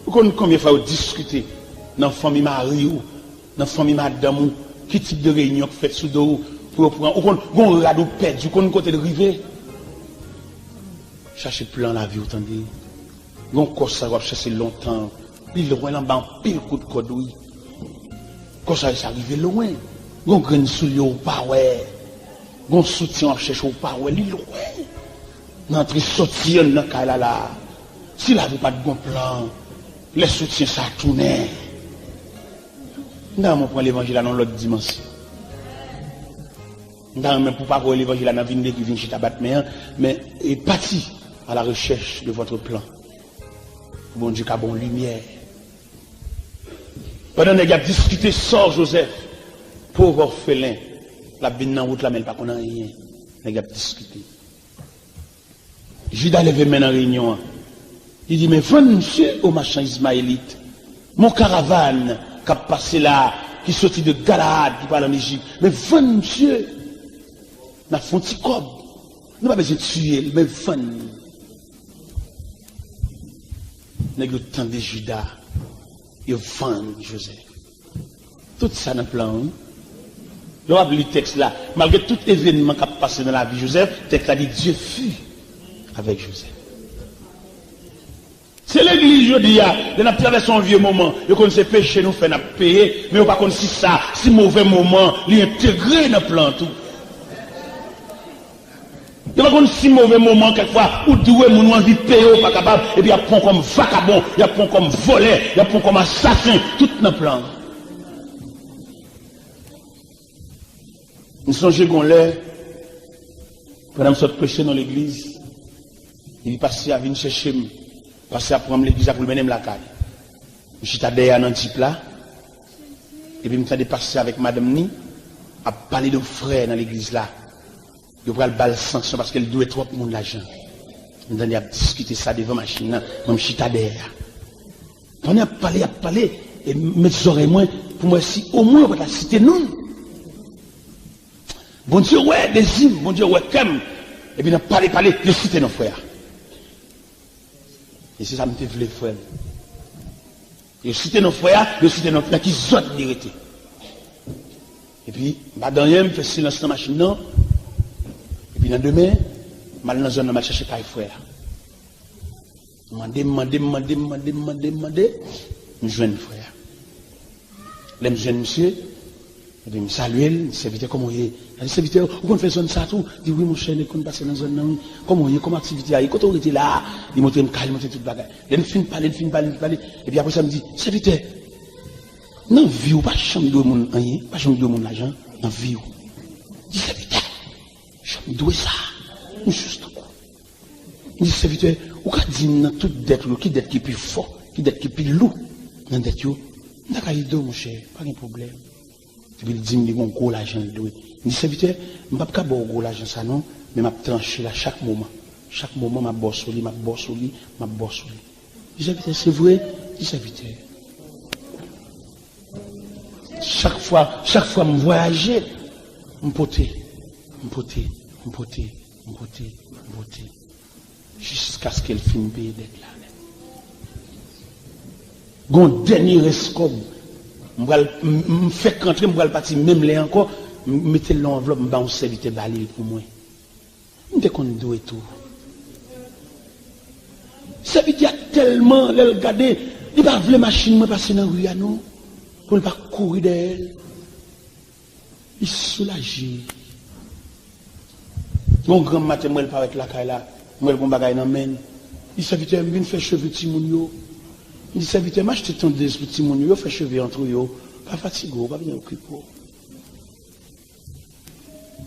Ou konn konbyen fwa yo diskite nan fanmi mari w, nan fanmi madanm ou, ki tip de reyinyon k fèt sou do w pou yo pran. Ou konn gon rad ou pèdi, ou konn kote l rive. Chache plan lavi w, tande. Gon kò sa w ap chache lontan, li lwen l anba anpil kout kòd, wi. Kò sa yo sa rive lwen. Gon grenn soulye w pa wè. Gon soutyen w ap chèche w pa wè, li lwen. Nan antre sòti anndan kay la la. Si lavi w pa t gon plan, lè soutyen sa a tounen. M ta renmen w pran levanjil la nan yon lòt dimansyon. M ta renmen pou w pa voye levanjil la nan vin legliz, vin chita bat men an, men e pati à la recherche de votre plan. Pou Bondye ka ba w limyè. Pandan nèg y ap diskite sò Jozèf, pòv òfelen, l ap vin nan wout la, men l pa konn anyen. Nèg y ap diskite. Jida leve men nan reyinyon an. Li di, "Men vann misye o machan izmayelit. Men yon karavàn k ap pase la, ki soti de Galaad, ki pral ann Ejip. Men vann misye. N ap fè yon ti kòb. Nou pa bezwen tiye l, men vann li." Nèg yo tande Jida, yo vann Jozèf. Tout sa nan plan an, wi. Lè w ap li tèks la, malgre tout evènman k ap pase nan lavi Jozèf, tèks la di, Dieu fut avec Joseph. Se legliz jodi a, lè n ap travèse yon vye moman, yo konn se peche nou fè n ap peye, men yo pa konn si sa, si move moman, li entegre nan plan an tou. Yo pa konn si move moman, kèk fwa, ou dwe moun, ou anvi peye, ou pa kapab, epi y ap pran w kòm vakabon, y ap pran w kòm vòlè, y ap pran w kòm asasen, tout nan plan an. M sonje gon lè, pandan m sot preche nan legliz, epi pastè a vin chèche m. Pastè a pran m legliz la pou l mennen m lakay. M chita dèyè a nan djip la, epi m tande pastè avèk madanm ni ap pale de yon frè nan legliz la. Yo pral ba l sanksyon paske l dwe twòp moun lajan. M tande y ap diskite sa devan machin nan, mwen m chita dèyè a. Pandan y ap pale, y ap pale, e m met zòrèy mwen pou m wè si omwen yo pa ta site non l. Bondye wè dezi m, Bondye wè kè m, epi nan pale, pale, yo site non frè a. E se sa m te vle, frè m. Yo site non frè a, yo site non nan ki zòn li rete. Epi, m pa di anyen, m fè silans nan machin nan. Epi nan demen, m al nan zòn nan, m al chèche kay frè a. M mande, m mande, m mande, m mande, m mande, m mande, m jwenn frè a. Lè m jwenn misye, epi m salye l, m di, sèvitè, kòman w ye? L di, sèvitè, ou konn fè zòn sa tou? Di, wi, monchè, nèg konn pase nan zòn nan, wi. Kòman w ye? Kòman aktivite a ye? Kote w rete la a? Li montre m kay, li montre tout bagay. Lè n fin pale, n fin pale, n fin pale, epi apre sa, m di, sèvitè, nan vi w, ou pa janm dwe moun anyen, ou pa janm dwe moun lajan, nan vi w. Di, sèvitè, janm dwe sa, m jis tankou. M di, sèvitè, ou ka di m nan tout dèt ou yo, ki dèt ki pi fò, ki dèt ki pi lou nan dèt yo? M ta ka ede w, monchè, pa gen pwoblèm. Epi l di m li gen yon gwo lajan l dwe. M di, sèvitè, m p ap ka ba w gwo lajan sa non, men m ap tranche la chak moman. Chak moman, m ap ba w sou li, m ap ba w sou li, m ap ba w sou li. M di, sèvitè, se vre? M di, sèvitè. Chak fwa, chak fwa m vwayaje, m pote, m pote, m pote, m pote, m pote. Jiskaske l fin peye dèt la nèt. Gon dènye rès kòb, m pral, m, m fèk rantre, m pral pati menm lè ankò, m mete l nan anvlòp, m ba yon sèvitè ba li l pou mwen. M te konn dwe tou. Sèvitè a tèlman, lè l gade, li pa vle machin mwen pase nan ri a non, pou l pa kouri dèyè l. Li soulaje. Yon granm maten, m wè l parèt lakay la, m wè l gon bagay nan men l. Li di, sèvitè, m vin fè cheve timoun yo. M di, sèvitè, m achte tondez pou timoun yo, yo fè cheve antre yo. Pa fatige w, pa bezwen okipe w.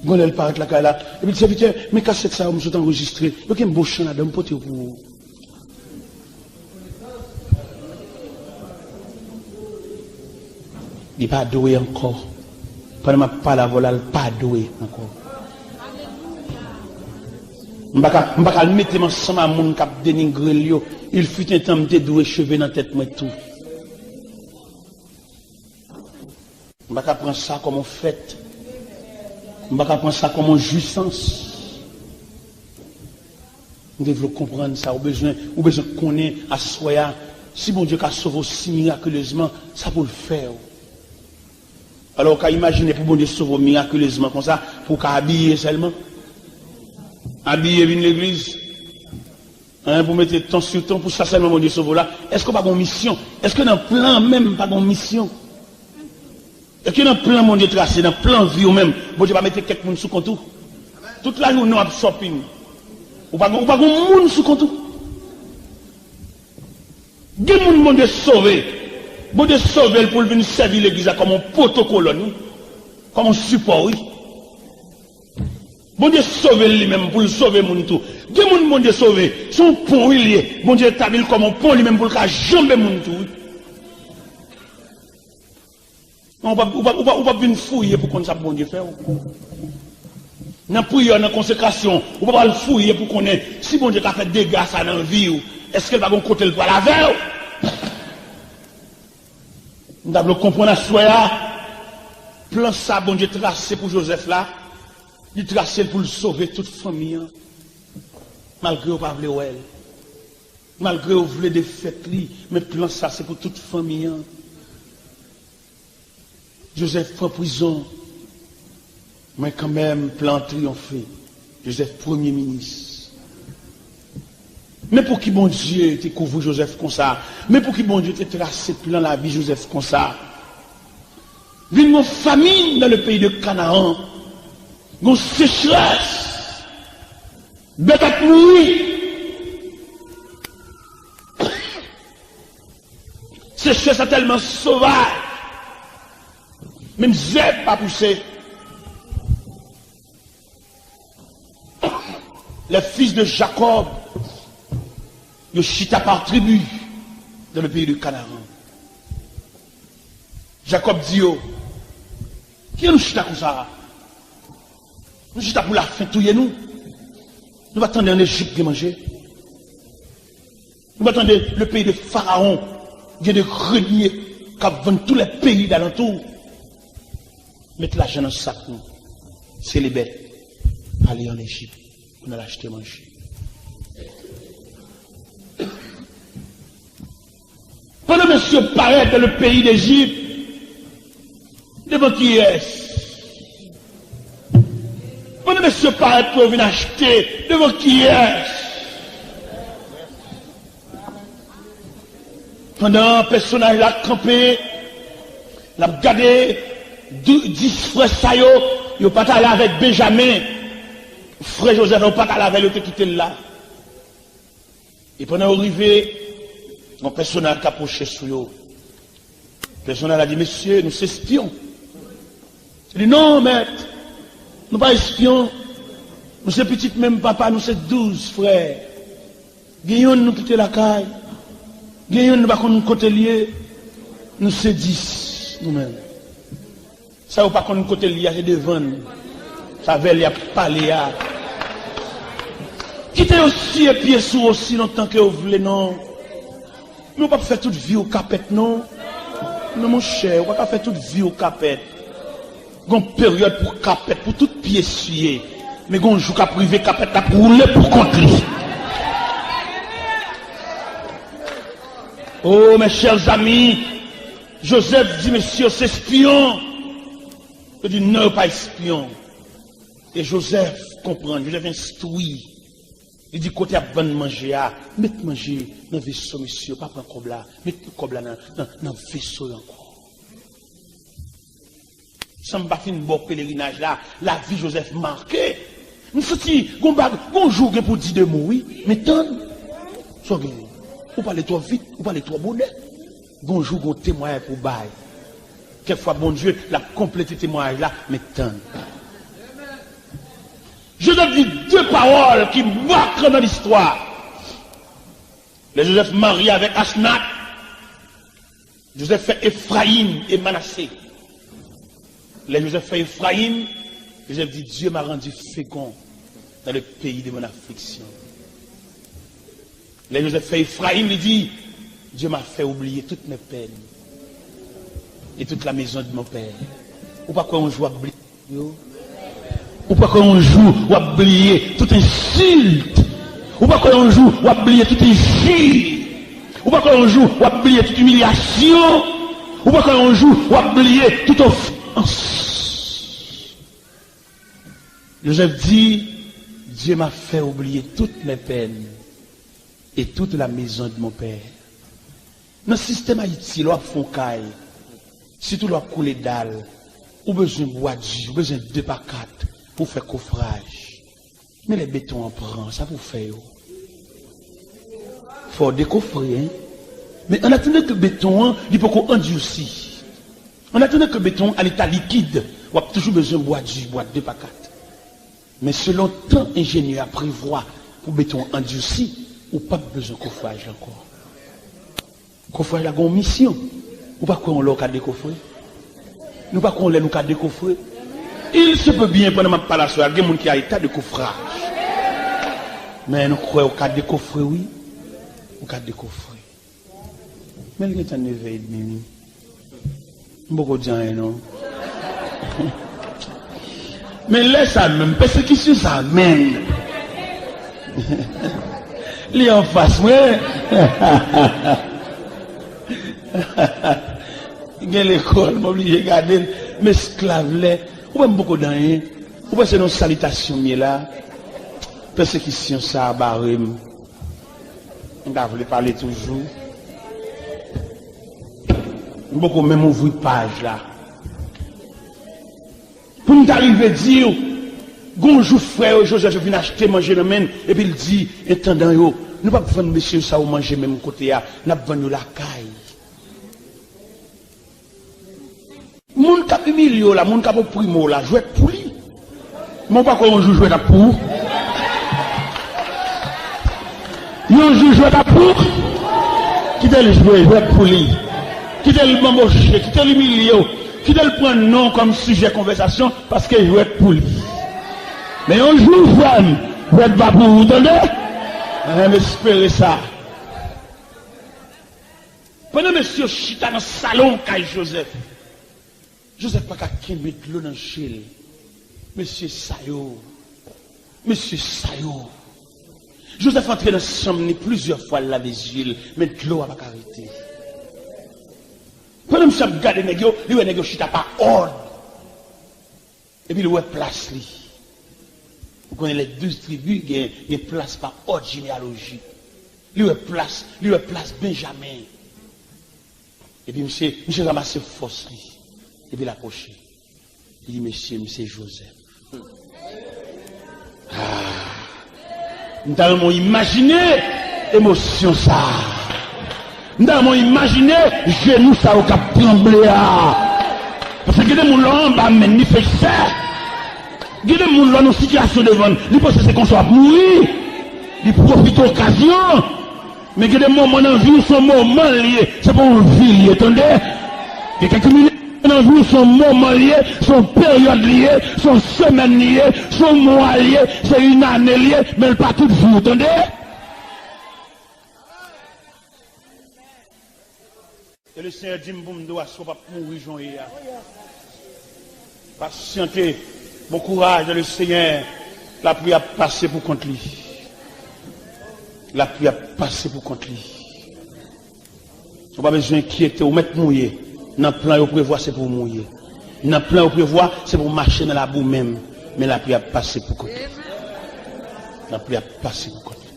Gon lè l parèt lakay la, epi l di, sèvitè, men kasèt sa yo m sot anrejistre, yo gen bon chan ladan, m pote yo pou ou. Li pa dwe ankò. Pandan m ap pale avè w la, l pa dwe ankò. M pa ka, m pa ka al mete m ansanm a moun k ap denigre l yo. Il fut un temps, m te dwe cheve nan tèt mwen tou. M pa ka pran sa kòm yon fèt. M pa ka pran sa kòm yon jwisans. M te vle w konprann sa, ou bezwen, ou bezwen konnen aswè a, si Bondye ka sove w si mirakilezman, sa pou l fè w. Alò, ou ka imajine pou Bondye sove w mirakilezman konsa, pou w ka abiye sèlman? Abiye vin legliz? Hein, pou mete ton sou ton, pou sa sèlman Bondye sove w la? Èske w pa gon misyon? Èske nan plan menm pa gon misyon? Èske nan plan Bondye trase, nan plan vi w menm, Bondye pa mete kèk moun sou kont ou? Tout lajounen w ap shopping. Ou pa gon, ou pa gon moun sou kont ou. Gen moun Bondye sove. Bondye sove l pou l vin sèvi legliz la kòm yon pwotokolòn, wi. Kòm yon sipò, wi. Bondye sove l li menm pou l sove moun tou. Gen moun Bondye sove, se yon pon wi l ye. Bondye etabli l kòm yon pon li menm pou l ka janbe moun tou wi. Non, ou p ap, ou p ap, ou p ap, ou p ap vin fouye pou konn sa Bondye fè w. Nan priyè, nan konsekrasyon, ou p ap al fouye pou konnen si Bondye ka fè dega sa nan vi w, èske l pa gen yon kote l pral avè w? M ta vle w konprann aswè a, plan sa Bondye trase pou Jozèf la, li trase l pou l sove tout fanmi an, malgre yo pa vle wè l. Malgre yo vle defèt li, men plan sa se pou tout fanmi an. Jozèf pran prizon, men kanmenm plan an triyonfe. Jozèf premye minis. Men pouki Bondye te kouvri Jozèf konsa? Men pouki Bondye te trase plan lavi Jozèf konsa? Vin gon famin nan le peyi de Kanaan, gon sechrès, bèt ap mouri. Sechrès la tèlman sovaj, menm zèb pa pouse. Les fils de Jacob, yo chita par tribu dans le pays de Canaan. Jakòb di yo, "Kijan nou chita konsa? Nou chita pou lafen touye nou? Nou pa tande ann Ejip gen manje? Nou pa tande le peyi de Farawon gen de grenier k ap vann tou lè peyi dalantou? Met lajan nan sak nou, sele bèt, ale ann Ejip pou n al achte manje." Pandan mesye yo parèt nan le peyi Dejip, devan kiyès? Pandan mesye yo parèt pou yo vin achte, devan kiyès? Pandan pèsonaj la kanpe, l ap gade, dou-, dis frè sa yo, yo pa t ale avèk Benjamen. Frè Jozèf yo pa t ale avè l, yo te kite l la. E pandan yo rive, yon pèsonaj ka pwoche sou yo. Pèsonaj la di, "Mesye, nou se espyon." Li di, "Non, mèt, nou pa espyon. Nou se pitit menm papa, nou se douz frè. Gen yonn nou kite lakay, gen yonn nou pa konn kote l ye, nou se dis, nou menm." Sa yo pa konn kote l ye a, se devan n. Se avè l y ap pale a. Kite yo siye pye sou ou osi lontan ke yo vle, non. Men ou p ap fè tout vi w kapèt, non. Non, monchè, ou pa ka fè tout vi w kapèt. Gon peryòd pou kapèt, pou tout pye siye. Men gon jou k ap rive, kapèt la ap woule pou kont li. Oh, mes chers amis, Jozèf di, "Mesye yo se espyon." Yo di, "Non, yo pa espyon." E Jozèf konprann, Jozèf enstwi. Li di, "Kote y ap vann manje a, met manje nan veso mesye yo, pa pran kòb la, met kòb la nan, nan, nan veso yo ankò." San m pa fin ba w pelerinaj la, lavi Jozèf make. M santi gon bag, gon jou gen pou di de mo, wi. Men tann. Sa w genyen? Ou pale twò vit, ou pale twò bonè. Gon jou gon temwayaj pou bay. Kèk fwa Bondye l ap konplete temwayaj la, men tann. Jozèf di de pawòl ki mak nan listwa. Lè Jozèf marye avèk Asnat, Jozèf fè Efrayim e Manase. Lè Jozèf fè Efrayim, Jozèf di, Dieu m'a rendu fécond dans le pays de mon affliction. Lè Jozèf fè Efrayim, li di, Dieu m'a fait oublier toutes mes peines et toute la maison de mon père. Ou pa kwè yon jou w ap bliye yo? Ou pa kwè yon jou w ap bliye tout ensilt? Ou pa kwè yon jou w ap bliye tout enjil? Ou pa kwè yon jou w ap bliye tout imilyasyon? Ou pa kwè yon jou w ap bliye tout ofans? Jozèf di, Dieu m'a fait oublier toutes mes peines et toute la maison de mon père. Nan sistèm Ayiti, lè w ap fè yon kay, sitou lè w ap koule dal, ou bezwen bwa di, ou bezwen de pa kat pou w fè kofraj. Men lè beton an pran, sa pou w fè yo? Fò w dekofre, en. Men an atandan ke beton an, li poko andisi. An atandan ke beton an a leta likid, w ap toujou bezwen bwa di, bwa de pa kat. Men selon tan enjenyè a prevwa pou beton an andisi, ou p ap bezwen kofraj ankò. Kofraj la gen yon misyon. Ou pa kwè yon lè w ka dekofre? Nou pa kwè yon lè nou ka dekofre? Il se peut bien, pandan m ap pale aswè a, gen moun ki a eta de kofraj. Men nou kwè ou ka dekofre, wi. Ou ka dekofre. Men l gentan neve edmi, wi. M poko di anyen, non. Men lè sa menm, pèsekisyon sa menm. Li anfas mwen. Gen lekòl, m oblije gade l. M esklav lè. Ou wè m poko di anyen. Ou panse nan salitasyon m ye la? Pèsekisyon sa a bare m. M ta vle pale toujou. M poko menm ouvri paj la. Pou m ta rive di w, gon jou frè yo Jozèf yo vin achte manje nan men l, epi l di entandan yo, nou p ap vann mesye sa yo manje menm kote a, n ap vann yo lakay. Moun k ap imilye w la, moun k ap oprime w la, jwèt pou li. Men w pa kwè yon jou jwèt ap pou ou? Yon jou jwèt ap pou ou? Kite l jwe, jwèt pou li. Kite l banboche, kite l imilye w. Kite l pran non kòm sijè konvèsasyon, paske jwèt pou li. Men yon jou, frè m, jwèt va pou ou, tande? Mwen menm espere sa. Pandan mesye yo chita nan salon kay Jozèf, Jozèf pa ka kenbe dlo nan je l. Mesye sa yo, mesye sa yo. Jozèf antre nan chanm ni plizyè fwa, l lave zye l, men dlo a pa ka rete. Pandan misye ap gade nèg yo, li wè nèg yo chita pa òd. Epi li wè plas li. Ou konnen les douze tribus gen, gen plas pa òd jeneyalojik. Li wè plas, li wè plas Benjamen. Epi misye, misye ranmase fòs li. Epi l apwoche. Li di, "Mesye, m se Jozèf." Ah. M ta renmen w imajine emosyon sa a. M ta renmen w imajine jenou sa yo k ap tranble a. Paske gen de moun lè w anba men l, li fè chè. Gen de moun lè w nan sitiyasyon devan l, li panse se konsa w ap mouri. Li pwofite okazyon. Men gen de moman nan vi w, se yon moman l ye, se pa yon vi l ye, tande? Gen kèk minit nan vi w, se yon moman l ye, se yon peryòd li ye, se yon semèn li ye, se yon mwa l ye, se yon ane l ye, men l pa tout vi w, tande? E Lesenyè di m pou m di w aswè w p ap mouri jan w ye a. Pasyante, bon kouraj nan Lesenyè, lapli ap pase pou kont li. Lapli ap pase pou kont li. Ou pa bezwen enkyete, ou mèt mouye. Nan plan yo prevwa, se pou w mouye. Nan plan yo prevwa, se pou w mache nan labou menm. Men lapli ap pase pou kont li. Lapli ap pase pou kont li.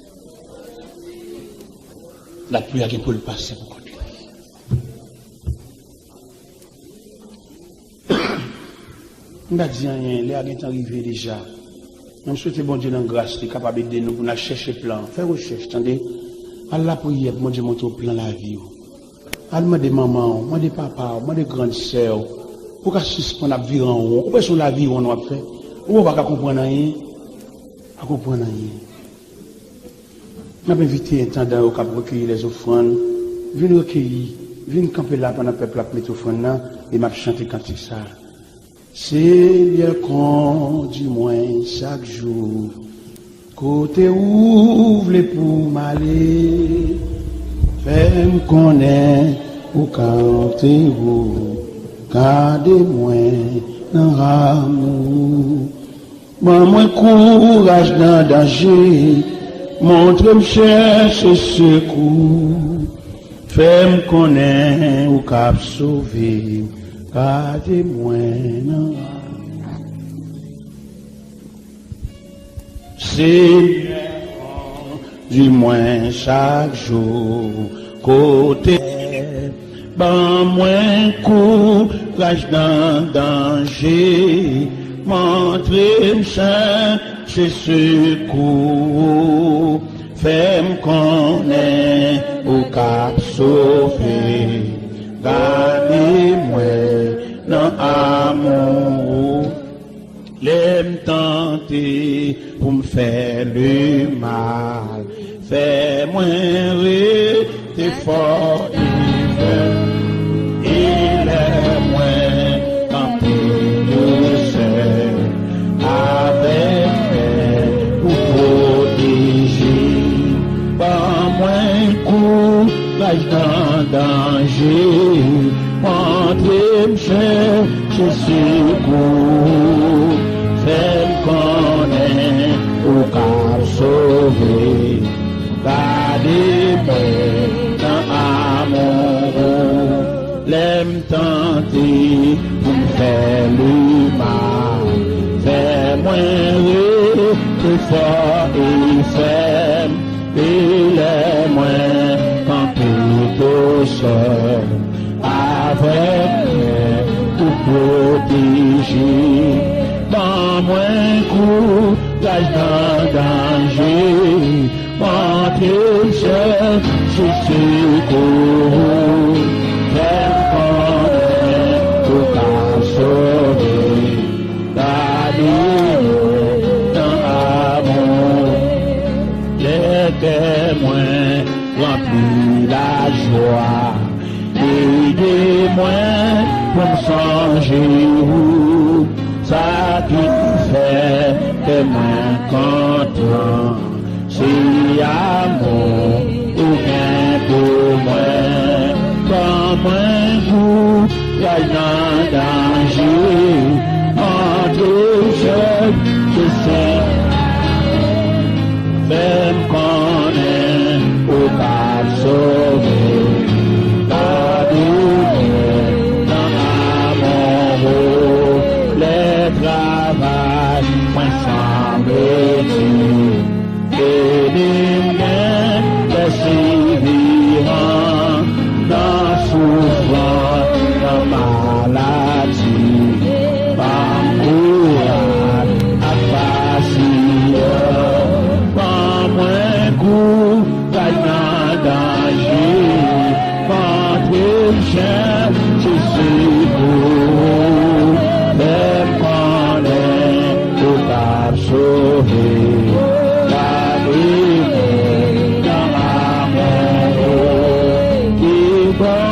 Lapli a gen pou l pase pou kont li. M pa di anyen, lè a gentan rive deja. Men m swete Bondye nan gras li kapab ede nou pou n al chèche plan an. Fè rechèch, tande. Al lapriyè pou Bondye montre w plan lavi w. Al mande manman w, mande papa w, mande grann sè w. Pou w ka sispann ap vire an won. Ou panse yon laviwonn w ap fè? Ou pa ka konprann anyen. Pa konprann anyen. M ap envite entandan yo k ap rekeyi lèzofrann, vin rekeyi, vin kanpe la pandan pèp la ap mete ofrann nan, e m ap chante kantik sa a. Senyè, kondi mwen chak jou, kote ou vle pou m ale, fè m konnen ou ka antere w, gade mwen nan amou. Ban mwen kouraj nan danje, montre m chèche sekou. Fè m konnen ou k ap sove, gade mwen nan. Senyè, kondi mwen chak jou, kote Ban mwen kouraj nan danje, montre m chèche sekou, fè m konnen ou k ap sove, gade mwen nan amou ou. Lè m tante pou m fè lemal, fè mwen rete fò e fèm. E lè mwen kanpe, Seyè, avèk pè ou pwoteje. Ban mwen kouraj nan danje, montre m chèche sekou, fè m konnen ou k ap sove. Sèlman fè mwen rete fò e fèm, e lè mwen kanpe tousèl, avèk mwen ou pwoteje. Ban mwen kouraj nan danje, montre m chèche sekou, fè m konnen ou ka sove. Gade mwen nan amou, lè kè mwen ranpli lajwa. Ede mwen pou m sonje ou, sa ki fè kè mwen kontan. Se amou ou gen pou mwen, ban mwen kouraj nan danje, montre m chèche sekou, fè m konnen ou ka sove. Gade mwen nan amou ou, lè travay mwen sanble di. Ede mwen pèseveran nan soufrans, nan maladi. Ban m kouraj ak pasyans. Ban mwen kouraj nan danje. Montre m chèche sekou, fè m konnen ou k ap sove. Gade mwen nan amou ou ki bon.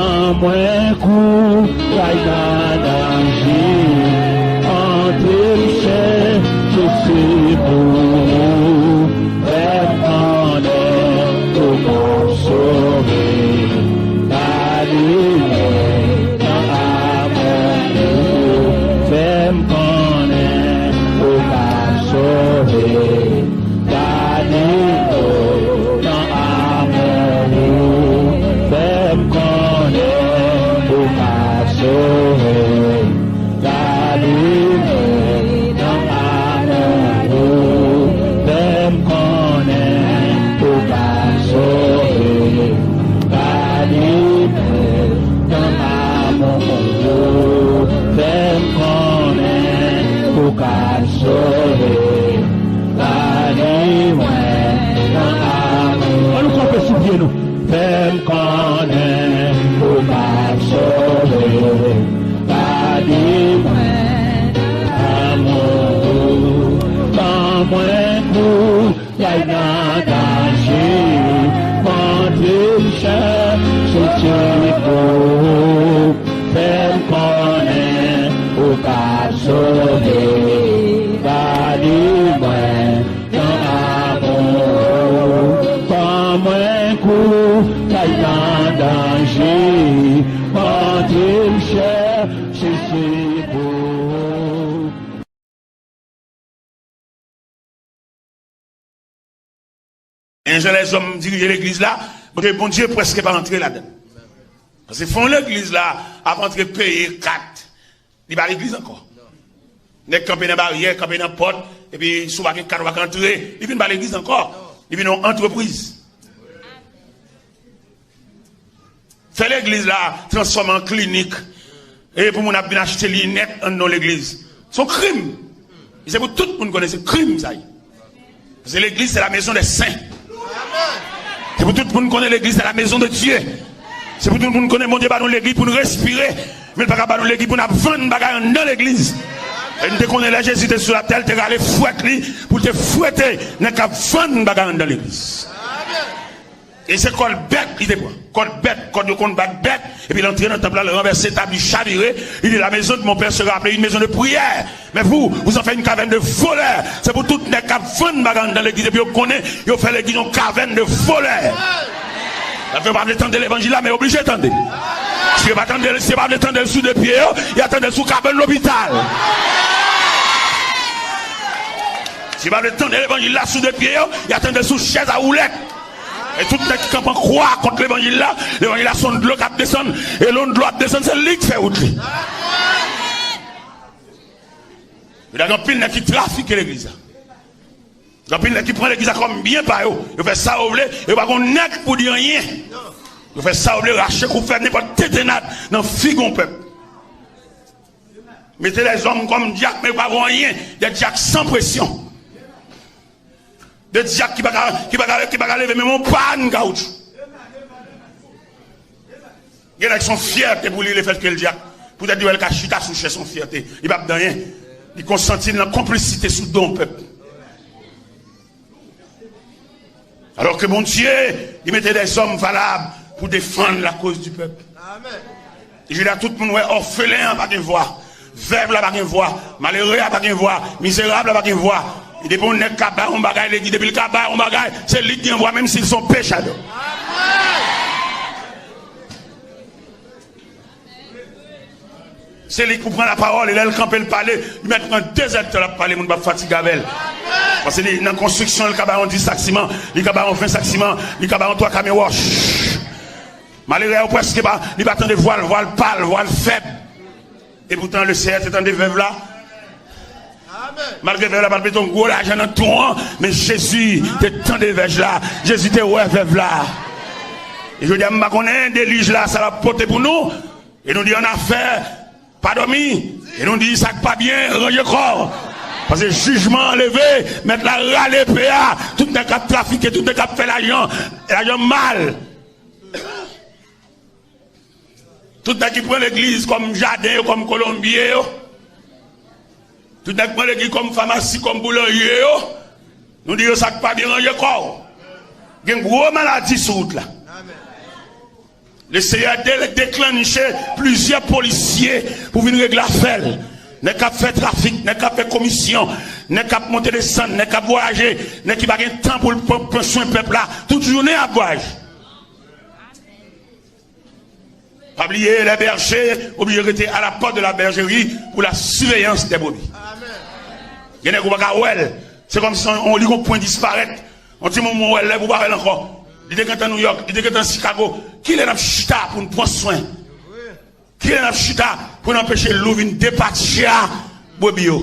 Ban mwen kouraj nan danje, montre m chèche sekou, fè m konnen ou k ap sove. Gade mwen nan amou ou, fè m konnen ou k ap sove. Gade mwen nan amou ou, fè m konnen ou k ap sove. Gade mwen nan amou ou, fè m konnen ou k ap sove. Gade mwen nan amou ou, fè m konnen ou k ap sove. Gade mwen nan amou. Ann nou kanpe sou pye nou. Fè m konnen ou k ap sove. Gade mwen nan amou ou. Ban mwen kouraj nan danje. Montre m chèche sekou. Fè m konnen ou k ap sove. Gade mwen nan amou ou. Ban mwen kouraj nan danje. Montre m chèche sekou. Men jan lèzòm dirije legliz la, Bondye, Bondye prèske pa antre ladan. Paske fon legliz la ap antre peye kat, li pa legliz ankò. Nèg kanpe nan baryè, kanpe nan pòt, epi si w pa gen kat, w pa ka antre, li vin pa legliz ankò. Li vin yon antrepriz. Fè legliz la transfòme an klinik. E pou moun ap vin achte linèt anndan legliz. Se yon krim. E se pou tout moun konnen se krim sa ye. Paske legliz se la maison des saints. Se pou tout moun konnen legliz se la maison de Dieu. Se pou tout moun konnen Bondye ba nou legliz pou nou respire. Men l pa ka ba nou legliz pou n ap vann bagay anndan legliz. E n te konnen lè Jezi te sou latè, l te rale fwèt li pou l te fwete nèg k ap vann bagay anndan legliz. E se kòd bèt li te pran. Kòd bèt, kòd yo konn bat bèt, epi l antre nan tanp la, l ranvèse tab, li chavire, li di, la maison de mon père sera appelée une maison de prière. Mais vous, vous en faites une caverne de voleurs. Se pou tout nèg k ap vann bagay anndan legliz, epi yo konnen yo fè legliz yon caverne de voleurs. Sa fè yo pa vle tande levanjil la, men yo oblije tande l. Si yo pa tande l, si yo pa vle tande l sou de pye yo, y a tande l sou kabann lopital. Si yo pa vle tande levanjil la sou de pye yo, y a tande l sou chèz a woulèt. E tout nèg ki kanpe an kwa kont levanjil la, levanjil la se yon dlo k ap desann, e lè yon dlo ap desann, se li k fè wout li. Yo gen anpil nèg ki trafike legliz la. Gen anpil nèg ki pran legliz la kòm byen pa yo. Yo fè sa yo vle, yo pa gon nèg pou di anyen. Yo fè sa yo vle, rache kou, fè nenpòt tentennad nan figi yon pèp. Mete lèzòm kòm dyak, men yo pa gon anyen. Dè dyak san presyon. De dyak ki pa ka, ki pa ka, ki pa ka leve menm yon pàn kawotchou. Gen nèg se yon fyète pou li, lefètke l dyak. Poutèt li wè l ka chita sou chèz, se yon fyète. Li p ap di anyen. Li konsanti l nan konplisite sou do yon pèp. Alò ke Bondye, li mete dèzòm valab pou defann lakoz di pèp. Jodi a, tout moun wè òfelen an pa gen vwa, vèv la pa gen vwa, malere a pa gen vwa, mizerab la pa gen vwa. E depi yon nèg ka bay yon bagay, li di depi l ka bay yon bagay, se li k gen vwa, menm si l se yon pechadò. Se li k pou pran lapawòl, e lè l kanpe, l pale, li mèt pran de zèdtan l ap pale, moun p ap fatige avè l. Paske li nan konstriksyon, li ka bay yon dis sak siman, li ka bay yon ven sak siman, li ka bay yon twa kamyon wòch. Malere a, yo prèske pa, li pa tande vwa l, vwa l pal, vwa l fèb. E poutan, le Seyè te tande vèv la. Malgre vèv la pa t mete yon gwo lajan nan twon an, men Jezi te tande vèv la. Jezi te wè vèv la. E jodi a, m pa konnen delij la, sa l ap pote pou nou. E nou di annafè, pa dòmi. E nou di sa k pa byen, ranje kò w. Paske jijman an leve, mèt la rale epe a. Tout nèg k ap trafike, tout nèg k ap fè lajan, lajan mal. Tout nèg ki pran legliz kòm jaden yo, kòm kolonbye yo. Tout nèg pran legliz kòm famasi, kòm boulanje yo. Nou di yo sa k pa byen, ranje kò w. Gen gwo maladi sou wout la. Le Seyè de-, deklanche plizyè polisye pou vin regle afè l. Nèg k ap fè trafik, nèg k ap fè komisyon, nèg k ap monte desann, nèg k ap vwayaje, nèg ki pa gen tan pou l pran, pran swen pèp la. Tout jounen y ap vwayaje. Pa bliye, les bergers oblije rete à la porte de la bergerie pour la surveillance des brebis. Gen nèg ou pa ka wè l. Se kòmsi on, on, li gon pwen disparèt. On ti moman ou wè l, lè ou pa wè l ankò. Li te gentan Nouyòk, li te gentan Chicago. Kilè n ap chita pou n pran swen? Kilè n ap chita pou n anpeche lou vin depatcha brebis yo?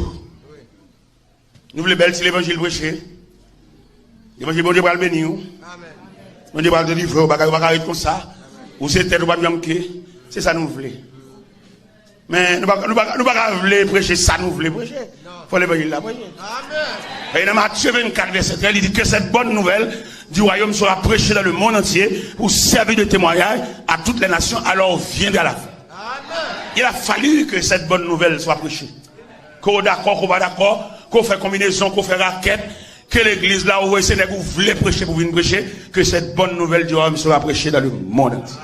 Nou vle bèl ti levanjil preche. Levanjil, Bondye pral beni w. Bondye pral delivre w. Bagay ou pa ka ret konsa. Ou se tèt, ou pa janm ke. Se sa nou vle. Men nou pa, nou pa, nou pa ka vle preche sa nou vle preche. Fò levanjil la preche. E nan Matye vennkat, vèsè trèz, li di que cette bonne nouvelle du royaume sera prêchée dans le monde entier pour servir de témoignage à toutes les nations, alors viendra la fin. Il a fallu que cette bonne nouvelle soit prêchée. Ke w dakò, ke w pa dakò, ke w fè konbinezon, ke w fè rakèt, ke legliz la, ou wè se nèg ou vle preche pou vin preche, que cette bonne nouvelle du royaume sera prêchée dans le monde entier.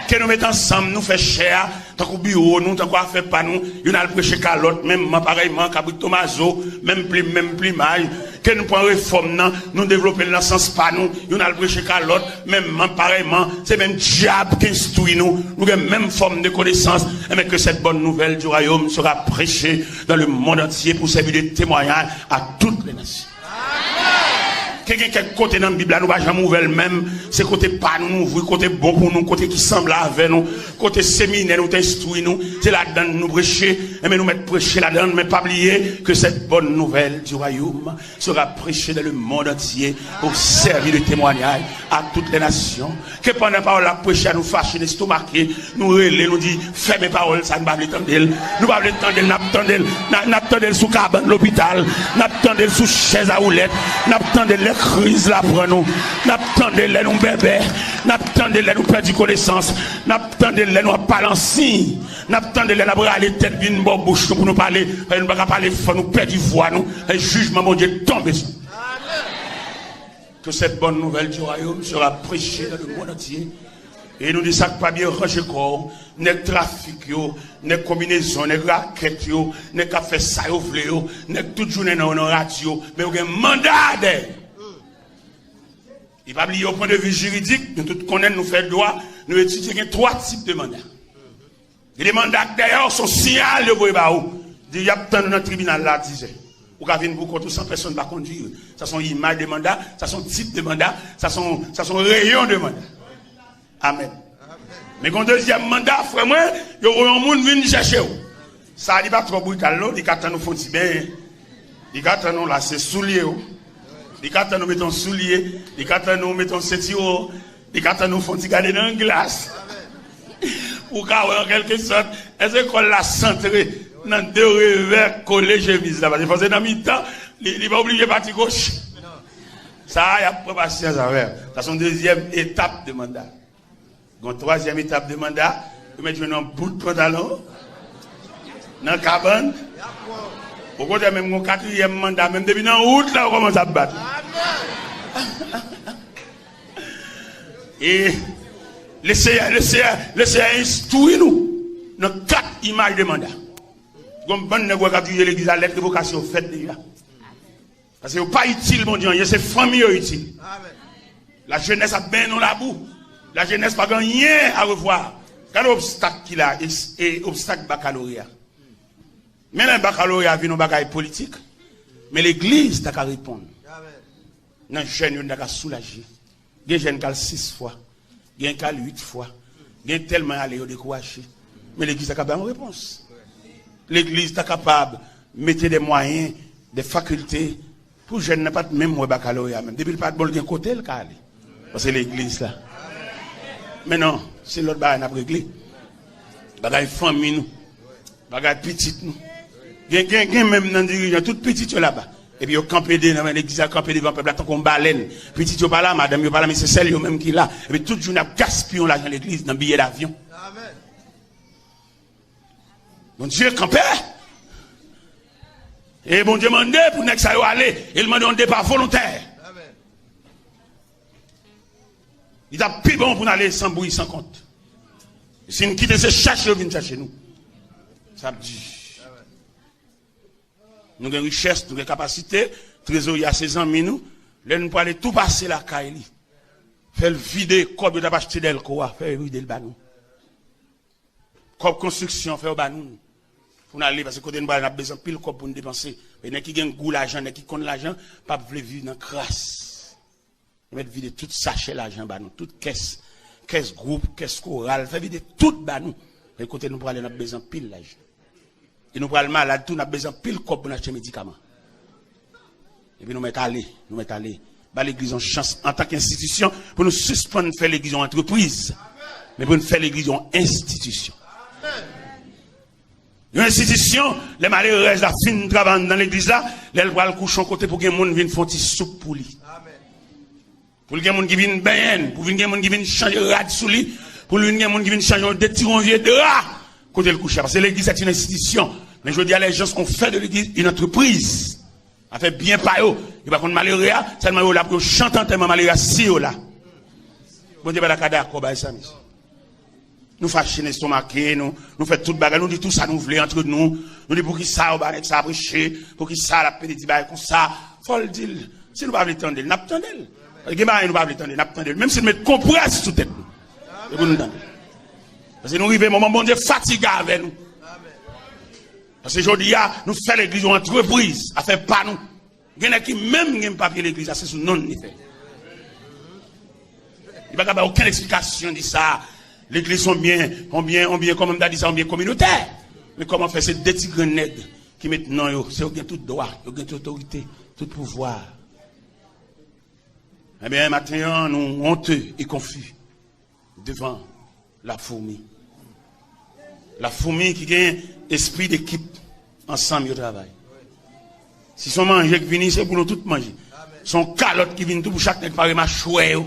Ke nou met ansanm, nou fè chè a, tankou biwo nou, tankou afè pa nou, youn al preche ka lòt, menm man parèyman, kabrit tomazo, menm plim, menm plimaj, ke nou pran refòm nan, nou devlope l nan sans pa nou, youn al preche ka lòt, menm man parèyman, se menm dyab ki enstwi nou, nou gen menm fòm de konesans, enben que cette bonne nouvelle du royaume sera prêchée dans le monde entier pour servir de témoignage à toutes les nations. Ke gen kèk kote nan Bib la nou pa janm ouvè l menm, se kote pa nou nou ouvri, kote bon pou nou, kote ki sanble avè nou, kote seminè nou te enstwi nou, se ladann nou preche, enben nou mèt preche ladann, men pa bliye que cette bonne nouvelle du royaume sera prêchée dans le monde entier pour servir de témoignage à toutes les nations. Ke pandan pawòl la ap preche a, nou fache, n estomake, nou rele, nou di, fèmen pawòl sa, n pa vle tande l. Nou pa vle tande l, n ap tande l. N a, n ap tande l sou kabann lopital, n ap tande l sou chèz a woulèt, n ap tande l lè kriz la pran nou, n ap tande l lè nou bèbè, n ap tande l lè nou pèdi konesans, n ap tande l lè nou ap pale an siy, n ap tande l lè n ap rale tèt vin bò bouch nou pou nou pale, paske nou pa ka pale fò, nou pèdi vwa nou, e jijman Bondye tonbe sou nou. Que cette bonne nouvelle du royaume sera prêchée dans le monde entier. E nou di sa k pa byen, ranje kò w. Nèg trafik yo, nèg konbinezon, nèg rakèt yo, nèg k ap fè sa yo vle yo, nèg tout jounen nan, nan radyo, men yo gen manda dèyè. E pa bliye, o pwen de vi jiridik, nou tout konnen, nou fè dwa, nou etidye, gen twa tip de manda. Gen de manda k dèyè w, se yon siyal yo voye ba ou. Di, y ap tann ou nan tribinal la a dizè. Ou ka vin pou kont ou san pèsonn pa kondui w. Sa se yon imaj de manda, sa se yon tip de manda, sa se yon, sa se yon reyon de manda. Amèn. Men gen yon dezyèm manda, frè mwen, yo voye yon moun vin chèche w. Sa a, li pa twò brital, non, li ka tann ou fè yon ti benyen. Li ka tann ou lase soulye w. Li ka tann ou mete yon soulye. Li ka tann ou mete yon sentiwon. Li ka tann ou fè yon ti gade nan glas. Ou ka wè, an kèlke sòt, èske kò l la santre nan de revè kole chemiz la. Paske fò se nan mitan, li, li pa oblije pati goch. Sa a, y ap pran pasyans avè w. Sa se yon dezyèm etap de manda. Gen yon twazyèm etap de manda, yo mèt jwenn yon bout pantalon nan kabann. Okontrè, menm gen yon katriyèm manda, menm depi nan wout la, yo kòmanse ap bat. E Leseyè, Leseyè, Leseyè enstwi nou nan kat imaj de manda. Gen yon bann nèg wè k ap dirije legliz la, lèt revokasyon fèt deja. Paske yo pa itil Bondye anyen, se fanmi yo itil. Lajenès ap benyen nan labou. Lajenès pa gen anyen a revwa. Gade obstak ki la, e, e obstak bakaloreya. Men lè bakaloreya vin yon bagay politik, men legliz ta ka reponn. Nan jèn yo, nou ta ka soulaje. Gen jèn k al sis fwa. Gen k al uit fwa. Gen tèlman y ale, yo dekouraje. Men legliz ta ka bay yon repons. Legliz ta kapab mete de mwayen, de fakilte pou jèn nan pa t menm wè bakaloreya menm. Depi l pa t bon, l gen kote l ka ale. Paske legliz la. Men non, se lòt bagay n ap regle. Bagay fanmi nou. Bagay pitit nou. Gen, gen, gen menm nan dirijan, tout pitit yo laba. Epi yo kanpe de, nan legliz la, kanpe devan pèp la tankou yon balèn. Pitit yo pa la, madanm yo pa la, men se sèl yo menm ki la. Epi tout jounen ap gaspiye yon lajan legliz nan biyè davyon. Bondye kanpe. E Bondye mande pou nèg sa yo ale. E l mande yon depa volontè. Li t ap pi bon pou n ale san bri, san kont. Si n kite se chache yo vin chache nou, sa ap di. Nou gen richès, nou gen kapasite, trezorye a se zanmi nou. Lè nou prale tou pase lakay li. Fè l vide kòb yo t ap achte dèlko a, fè l vide l ba nou. Kòb konstriksyon, fè yo ba nou. Pou n ale, paske kote nou prale, n ap bezwen anpil kòb pou n depanse. Men nèg ki gen gou lajan, nèg ki konn lajan, p ap vle viv nan kras. Yo mèt vide tout sachè lajan ba nou, tout kès, kès gwoup, kès koral, fè vide tout ba nou. Men kote nou prale, n ap bezwen anpil lajan. E nou pral malad tou, n ap bezwen anpil kòb pou n achte medikaman. Epi nou mèt ale, nou mèt ale. Ba legliz yon chans antanke enstitisyon pou nou sispann fè legliz yon antrepriz, men pou n fè legliz yon enstitisyon. Yon enstitisyon, lè malerèz la fin travay anndan legliz la, lè l pral kouche yon kote pou gen moun vin fè yon ti soup pou li. Pou l gen moun ki vin benyen l, pou vin gen moun ki vin chanje rad sou li, pou l vin gen moun ki vin chanje yon, detire yon vye dra kote l kouche a. Paske legliz se yon enstitisyon. Men jodi a, les gens ont fait de l'église une entreprise. Afè byen pa yo. Yo pa konn malere a, sèlman yo la pou yo chante antèman malere a si yo la. Bondye pa ta ka dakò bay sa, mesye. Nou fache, n estomake, nou, nou fè tout bagay, nou di tout sa nou vle antre nou. Nou di poukisa yo ba nèg sa preche, poukisa l ap pede di bagay konsa. Fò l di l. Si nou pa vle tande l, n ap tande l. Gen bagay nou pa vle tande, n ap tande l. Menm si n met konprès sou tèt nou. E pou nou tande l. Paske nou rive moman Bondye fatige avè nou. Paske jodi a, nou fè legliz yon antrepriz, afè pa nou. Gen nèg ki menm gen papye legliz la, se sou non li fè. Li pa ka bay okenn eksplikasyon di sa. Legliz se yon byen, yon byen, yon byen, kòman m ta di sa, yon byen kominotè. Men kòman fè se de ti grenn nèg ki met non yo, se yo gen tout dwa, yo gen tout otorite, tout pouvwa. Ebyen, maten an, nou onte e konfi devan la foumi. La foumi ki gen espri dekip, ansanm yo travay. Si se yon manje k vini, se pou nou tout manje. Se yon kalòt ki vini tou pou chak nèg pare machwè yo.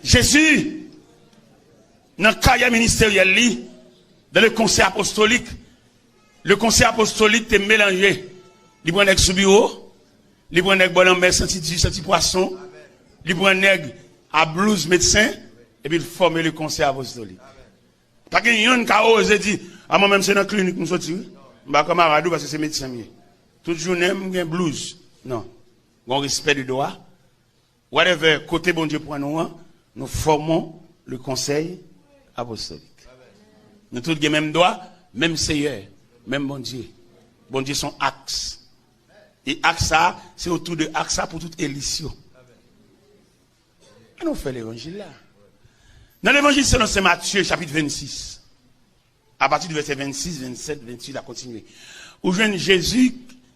Jezi, nan karyè ministeryèl li, dans le concert apostolique, le concert apostolique te melanje. Li pran nèg sou biwo, li pran nèg bò lanmè, santi di, santi pwason, li pran nèg a blouz medsen, epi l fòme le concert apostolique. Pa gen yonn ka oze di, a mwen menm se nan klinik m soti wi. M pa kanmarad ou paske se medsen m ye. Tout jounen m gen blouz. Non. Gon respè de dwa. Whatever, kote Bondye pran nou an, nous formons le conseil apostolique. Nou tout gen menm dwa, menm Seyè, menm Bondye. Bondye se yon aks. E aks sa, se otou de aks sa pou tout elis yo. Ann nou fè levanjil la. Nan levanjil selon Sen Matye, chapit vennsis, apati de vèsè vennsis, vennsèt, vennuit, a kontinye. Ou jwenn Jezi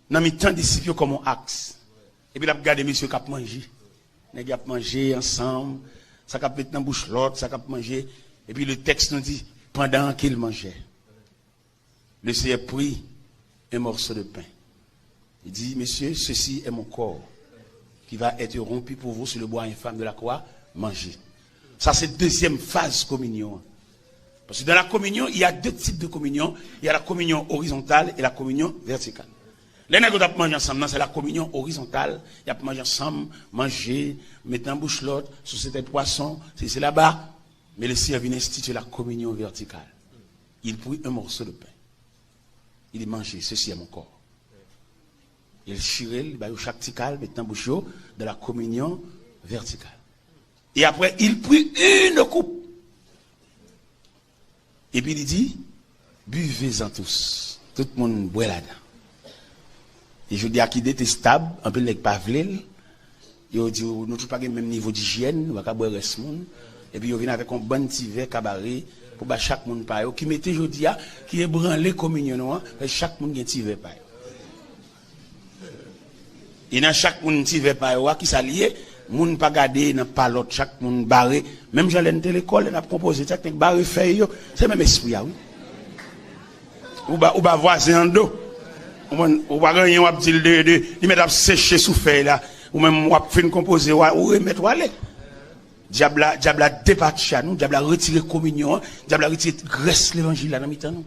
nan mitan disip yo kòm yon aks. Epi l ap gade mesye k ap manje. Nèg y ap manje ansanm, sa k ap met nan bouch lòt, sa k ap manje. Epi le tèks nou di, pandan ke l manjè, le Seyè pri un morceau de pain. Il dit, messieurs, ceci est mon corps qui va être rompu pour vous sur le bois infâme de la croix, mangez. Sa se dezyèm faz kominyon an. Parce que dans la communion, il y a deux types de communion. Il y a la communion horizontale et la communion verticale. Lè nèg yo t ap manje ansanm nan, se la communion horizontale. Y ap manje ansanm, manje, met nan bouch lòt, sou se tèt pwason, se se laba. Men le Seyè vin enstitye la communion verticale. Il prit un morceau de pain. Il dit, mangez, ceci est mon corps. Il chire l, li ba yo chak ti kal, met nan bouch yo, de la communion verticale. Et après, il prit une coupe. Epi li di, buvez-en tous. Tout moun bwè ladan. E jodi a ki detestab, anpil nèg pa vle l. Yo di w, nou tout pa gen menm nivo dijyèn, nou pa ka bwè rès moun. Epi yo vin avèk yon bann ti vè kabare pou ba chak moun pa yo, ki mete jodi a, ki ebranle kominyon nou an, paske chak moun gen ti vè pa yo. E nan chak moun ti vè pa yo a, kisa l ye? Moun pa gade nan pa lòt, chak moun bare. Menm jan lè n te lekòl, lè n ap konpoze, chak nèg bare fèy yo. Se menm espri a, wi. Ou ba, ou ba vwazen an do. Ou konprann? Ou pa gen anyen w ap di l de, de, li mèt ap seche sou fèy la. Ou menm w ap fin konpoze, w a, ou remèt w ale. Dyab la, dyab la depatche a nou, dyab la retire kominyon an, dyab la retire grès levanjil la nan mitan nou.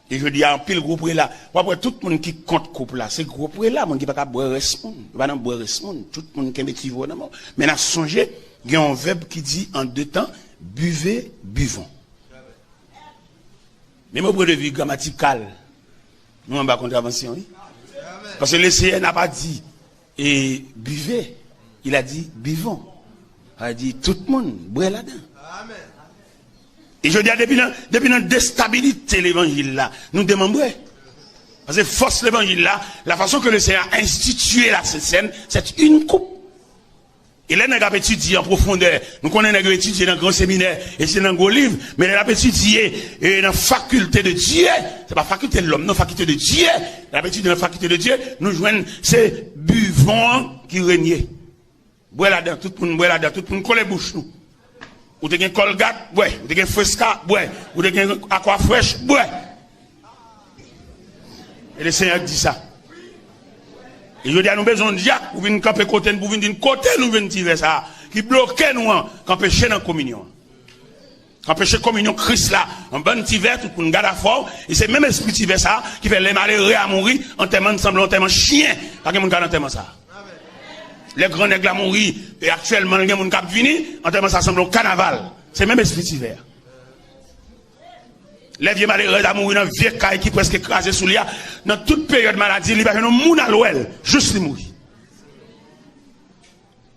E jodi a, anpil gwo prela, w ap wè tout moun ki kont koup la, se gwo prela, moun ki pa ka bwè rès moun. Yo pa nan bwè rès moun. Tout moun kenbe ti vo nan men w. Men n a sonje, gen yon vèb ki di an de tan, buvez, buvons. Men o pwen de vi gramatikal, nou anba kontravansyon, wi. Paske le Seyè n'a pas dit, e, buvez, il a dit, buvons. Sa vle di, tout moun, bwè ladan. E jodi a, depi nan, depi nan destabilite levanjil la, nou demanbre. Paske fòs levanjil la, la façon que le Seigneur a institué la Sainte Seine, c'est une coupe. E lè nèg ap etidye an pwofondè, nou konnen nèg yo etidye nan gran seminè, etidye nan gwo liv, men lè l ap etidye, e, nan fakilte de Dye, se pa fakilte lòm, non, fakilte de Dye, lè l ap etidye nan fakilte de Dye, nou jwenn se buvons an ki renye. Bwè ladan, tout moun bwè ladan, tout moun kole bouch nou. Ou te gen Colgate, bwè. Ou te gen Fresca, bwè. Ou te gen Aquafresh, bwè. E le Seyè di sa. E jodi a nou bezwen yon dyak pou vin kanpe kote n, pou vin di n kote nou jwenn ti vè sa a, ki bloke nou an, k anpeche n an kominyon an. K anpeche kominyon Kris la, yon bann ti vè, tout moun gad afè w, e se menm espri ti vè sa a ki fè lè malere a mouri, antèman l sanble yon antèman chen, pa gen moun k al antèman sa a. Lè gran nèg la mouri, e aktyèlman l gen moun k ap vini, antèman sa sanble yon kanaval. Se menm espri ti vè a. Lè vye malerèz la mouri nan vye kay ki prèske kraze sou li a, nan tout peryòd maladi, li pa jwenn yon moun al wè l, jis li mouri.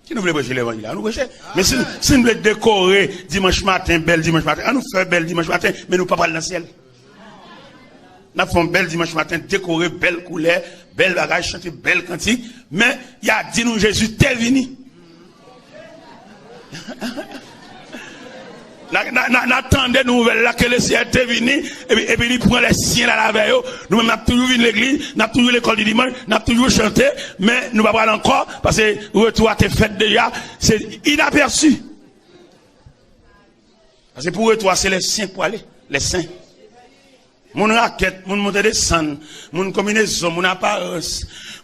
Si nou vle preche levanjil la, nou preche. Men si, si nou vle dekore dimanch maten, bèl dimanch maten, an nou fè bèl dimanch maten, men nou pa pral nan syèl. N ap fè yon bèl dimanch maten, dekore, bèl koulè, bèl bagay, chante bèl kantik, men y a di nou Jezi te vini. N a, n a, n a, n a tande nouvèl la ke le Seyè te vini, epi, epi li pran lè syen l al avè yo. Nou menm, n ap toujou vin legliz, n ap toujou lekòl di dimanch, n ap toujou chante, men nou pa pral ankò, paske retou a te fèt deja, se inapèsi. Paske pou retou a, se lè syen k prale, lè sen. Moun rakèt, moun monte desann, moun konbinezon, moun aparans,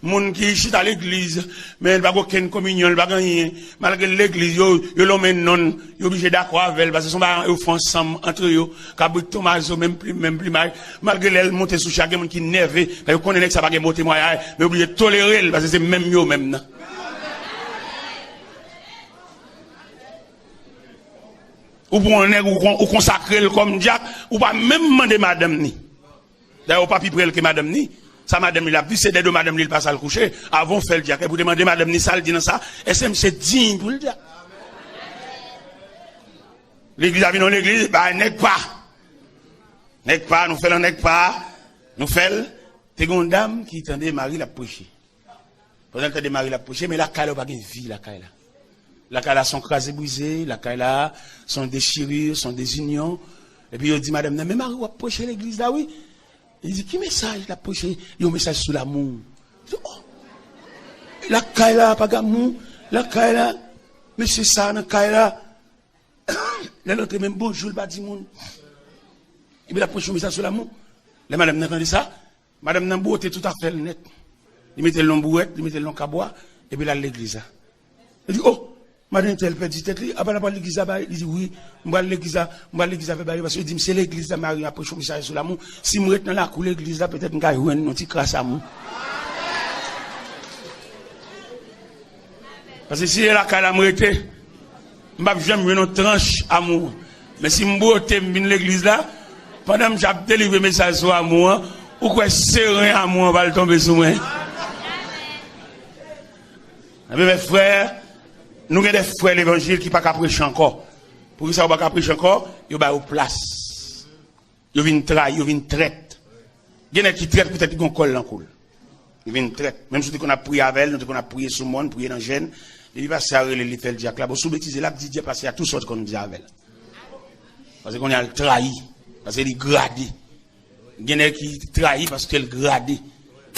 moun ki chita legliz, men li pa gen okenn kominyon, li pa gen anyen. Malgre l legliz, yo, yo lonmen non l, yo oblije dakò avè l, paske se yon bagay yo fè ansanm antre yo, kabrit tomazo, menm plim, menm plimaj. Malgre lè l monte sou chè a, gen moun ki nève, paske yo konnen nèg sa pa gen bon temwayaj, men yo oblije tolere l, paske se menm yo menm nan. Ou pran yon nèg, ou kon-, ou konsakre l kòm dyak, ou pa menm mande madanm ni. Dayè, ou pa pi pre l ke madanm ni. Sa madanm li l ap viv, se dèdo madanm li l pase al kouche. Avan w fè l dyak, epi w te mande madanm ni sa l di nan sa, èske misye diy pou l dyak? Legliz la vin yon legliz, bay nèg pa. Nèg pa, nou fè l an nèg pa, nou fè l. Te gen yon dam ki tande mari l ap preche. Pandan l tande mari l ap preche, men lakay la, yo pa gen vi lakay la. Lakay la se yon kraze brize, lakay la se yon dechirure, se yon dezinyon. Epi yo di madanm nan, "Men mari w ap preche legliz la, wi." Li di, "Ki mesaj l ap preche?" "Yon mesaj sou lamou." Li di, "Oh! Lakay la, pa gen amou. Lakay la, mesye sa nan kay la." Lè l antre, menm bonjou, l pa di moun. Epi l ap preche yon mesaj sou lamou. Lè madanm nan tande sa, madanm nan bwote tout afè l nèt. Li mete l nan bourèt, li mete l nan kabwa, epi l al legliz la. Li di, "Oh, madanm entèl pèdi tèt li, apa l ap al legliz la bay?" Li di, "Wi, m pral legliz la, m pral legliz la fè bagay, paske yo di m se legliz la mari m ap preche yon mesaj sou lamou. Si m ret nan lakou legliz la, petèt m ka jwenn yon ti kras amou." Paske si se lakay la m rete, m p ap janm jwenn yon tranch amou. Men si m bwote, m vin legliz la, pandan m j ap delivre mesaj sou amou an, ou kwè seren amou an pral tonbe sou mwen? Ebyen, mes frères, nou gen de frè levanjil ki pa ka preche ankò. Poukisa yo pa ka preche ankò? Yo ba yo plas. Yo vin trayi, yo vin trèt. Gen nèg ki trèt poutèt li gen kòl nan kou l. Li vin trèt. Menm si w te konn ap priye avè l, nou te konn ap priye sou mòn, priye nan jèn, depi pastè a rele l, li fè l dyak la. Bon, si w betize, l ap di dye pastè a tou sa w te konn di avè l. Paske kounye a l trayi. Paske li grade. Gen nèg ki trayi paske l grade.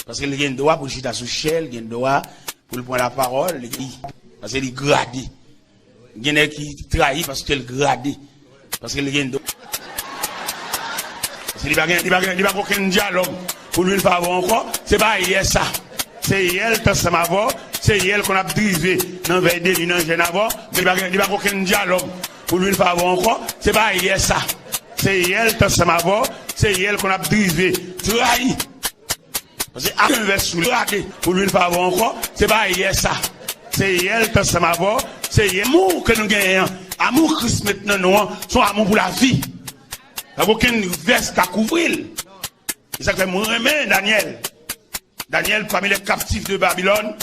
Paske l gen dwa pou l chita sou chè, l gen dwa pou l pran lapawòl, li, paske li grade. Gen nèg ki trayi paske l grade. Paske li gen do. Paske li pa gen, li pa gen, li pa gen okenn dyalòg pou l vin fè avè w ankò. Se pa yè sa. Se yè l t ansanm avè w. Se yè l konn ap drive nan vèy de nwi nan jèn avè w. Li pa gen, li pa gen okenn dyalòg pou l vin fè avè w ankò. Se pa yè sa. Se yè l t ansanm avè w. Se yè l konn ap drive. Trayi. Paske ak envès sou li, rate pou l vin fè avè w ankò, se pa yè sa. Se yè l t ansanm avè w, se yè. Amou ke nou genyen an, amou Kris met nan nou an, se yon amou pou lavi. Pa gen okenn vès ka kouvri l. E sa k fè mwen renmen Danyèl. Danyèl, parmi les captifs de Babylone,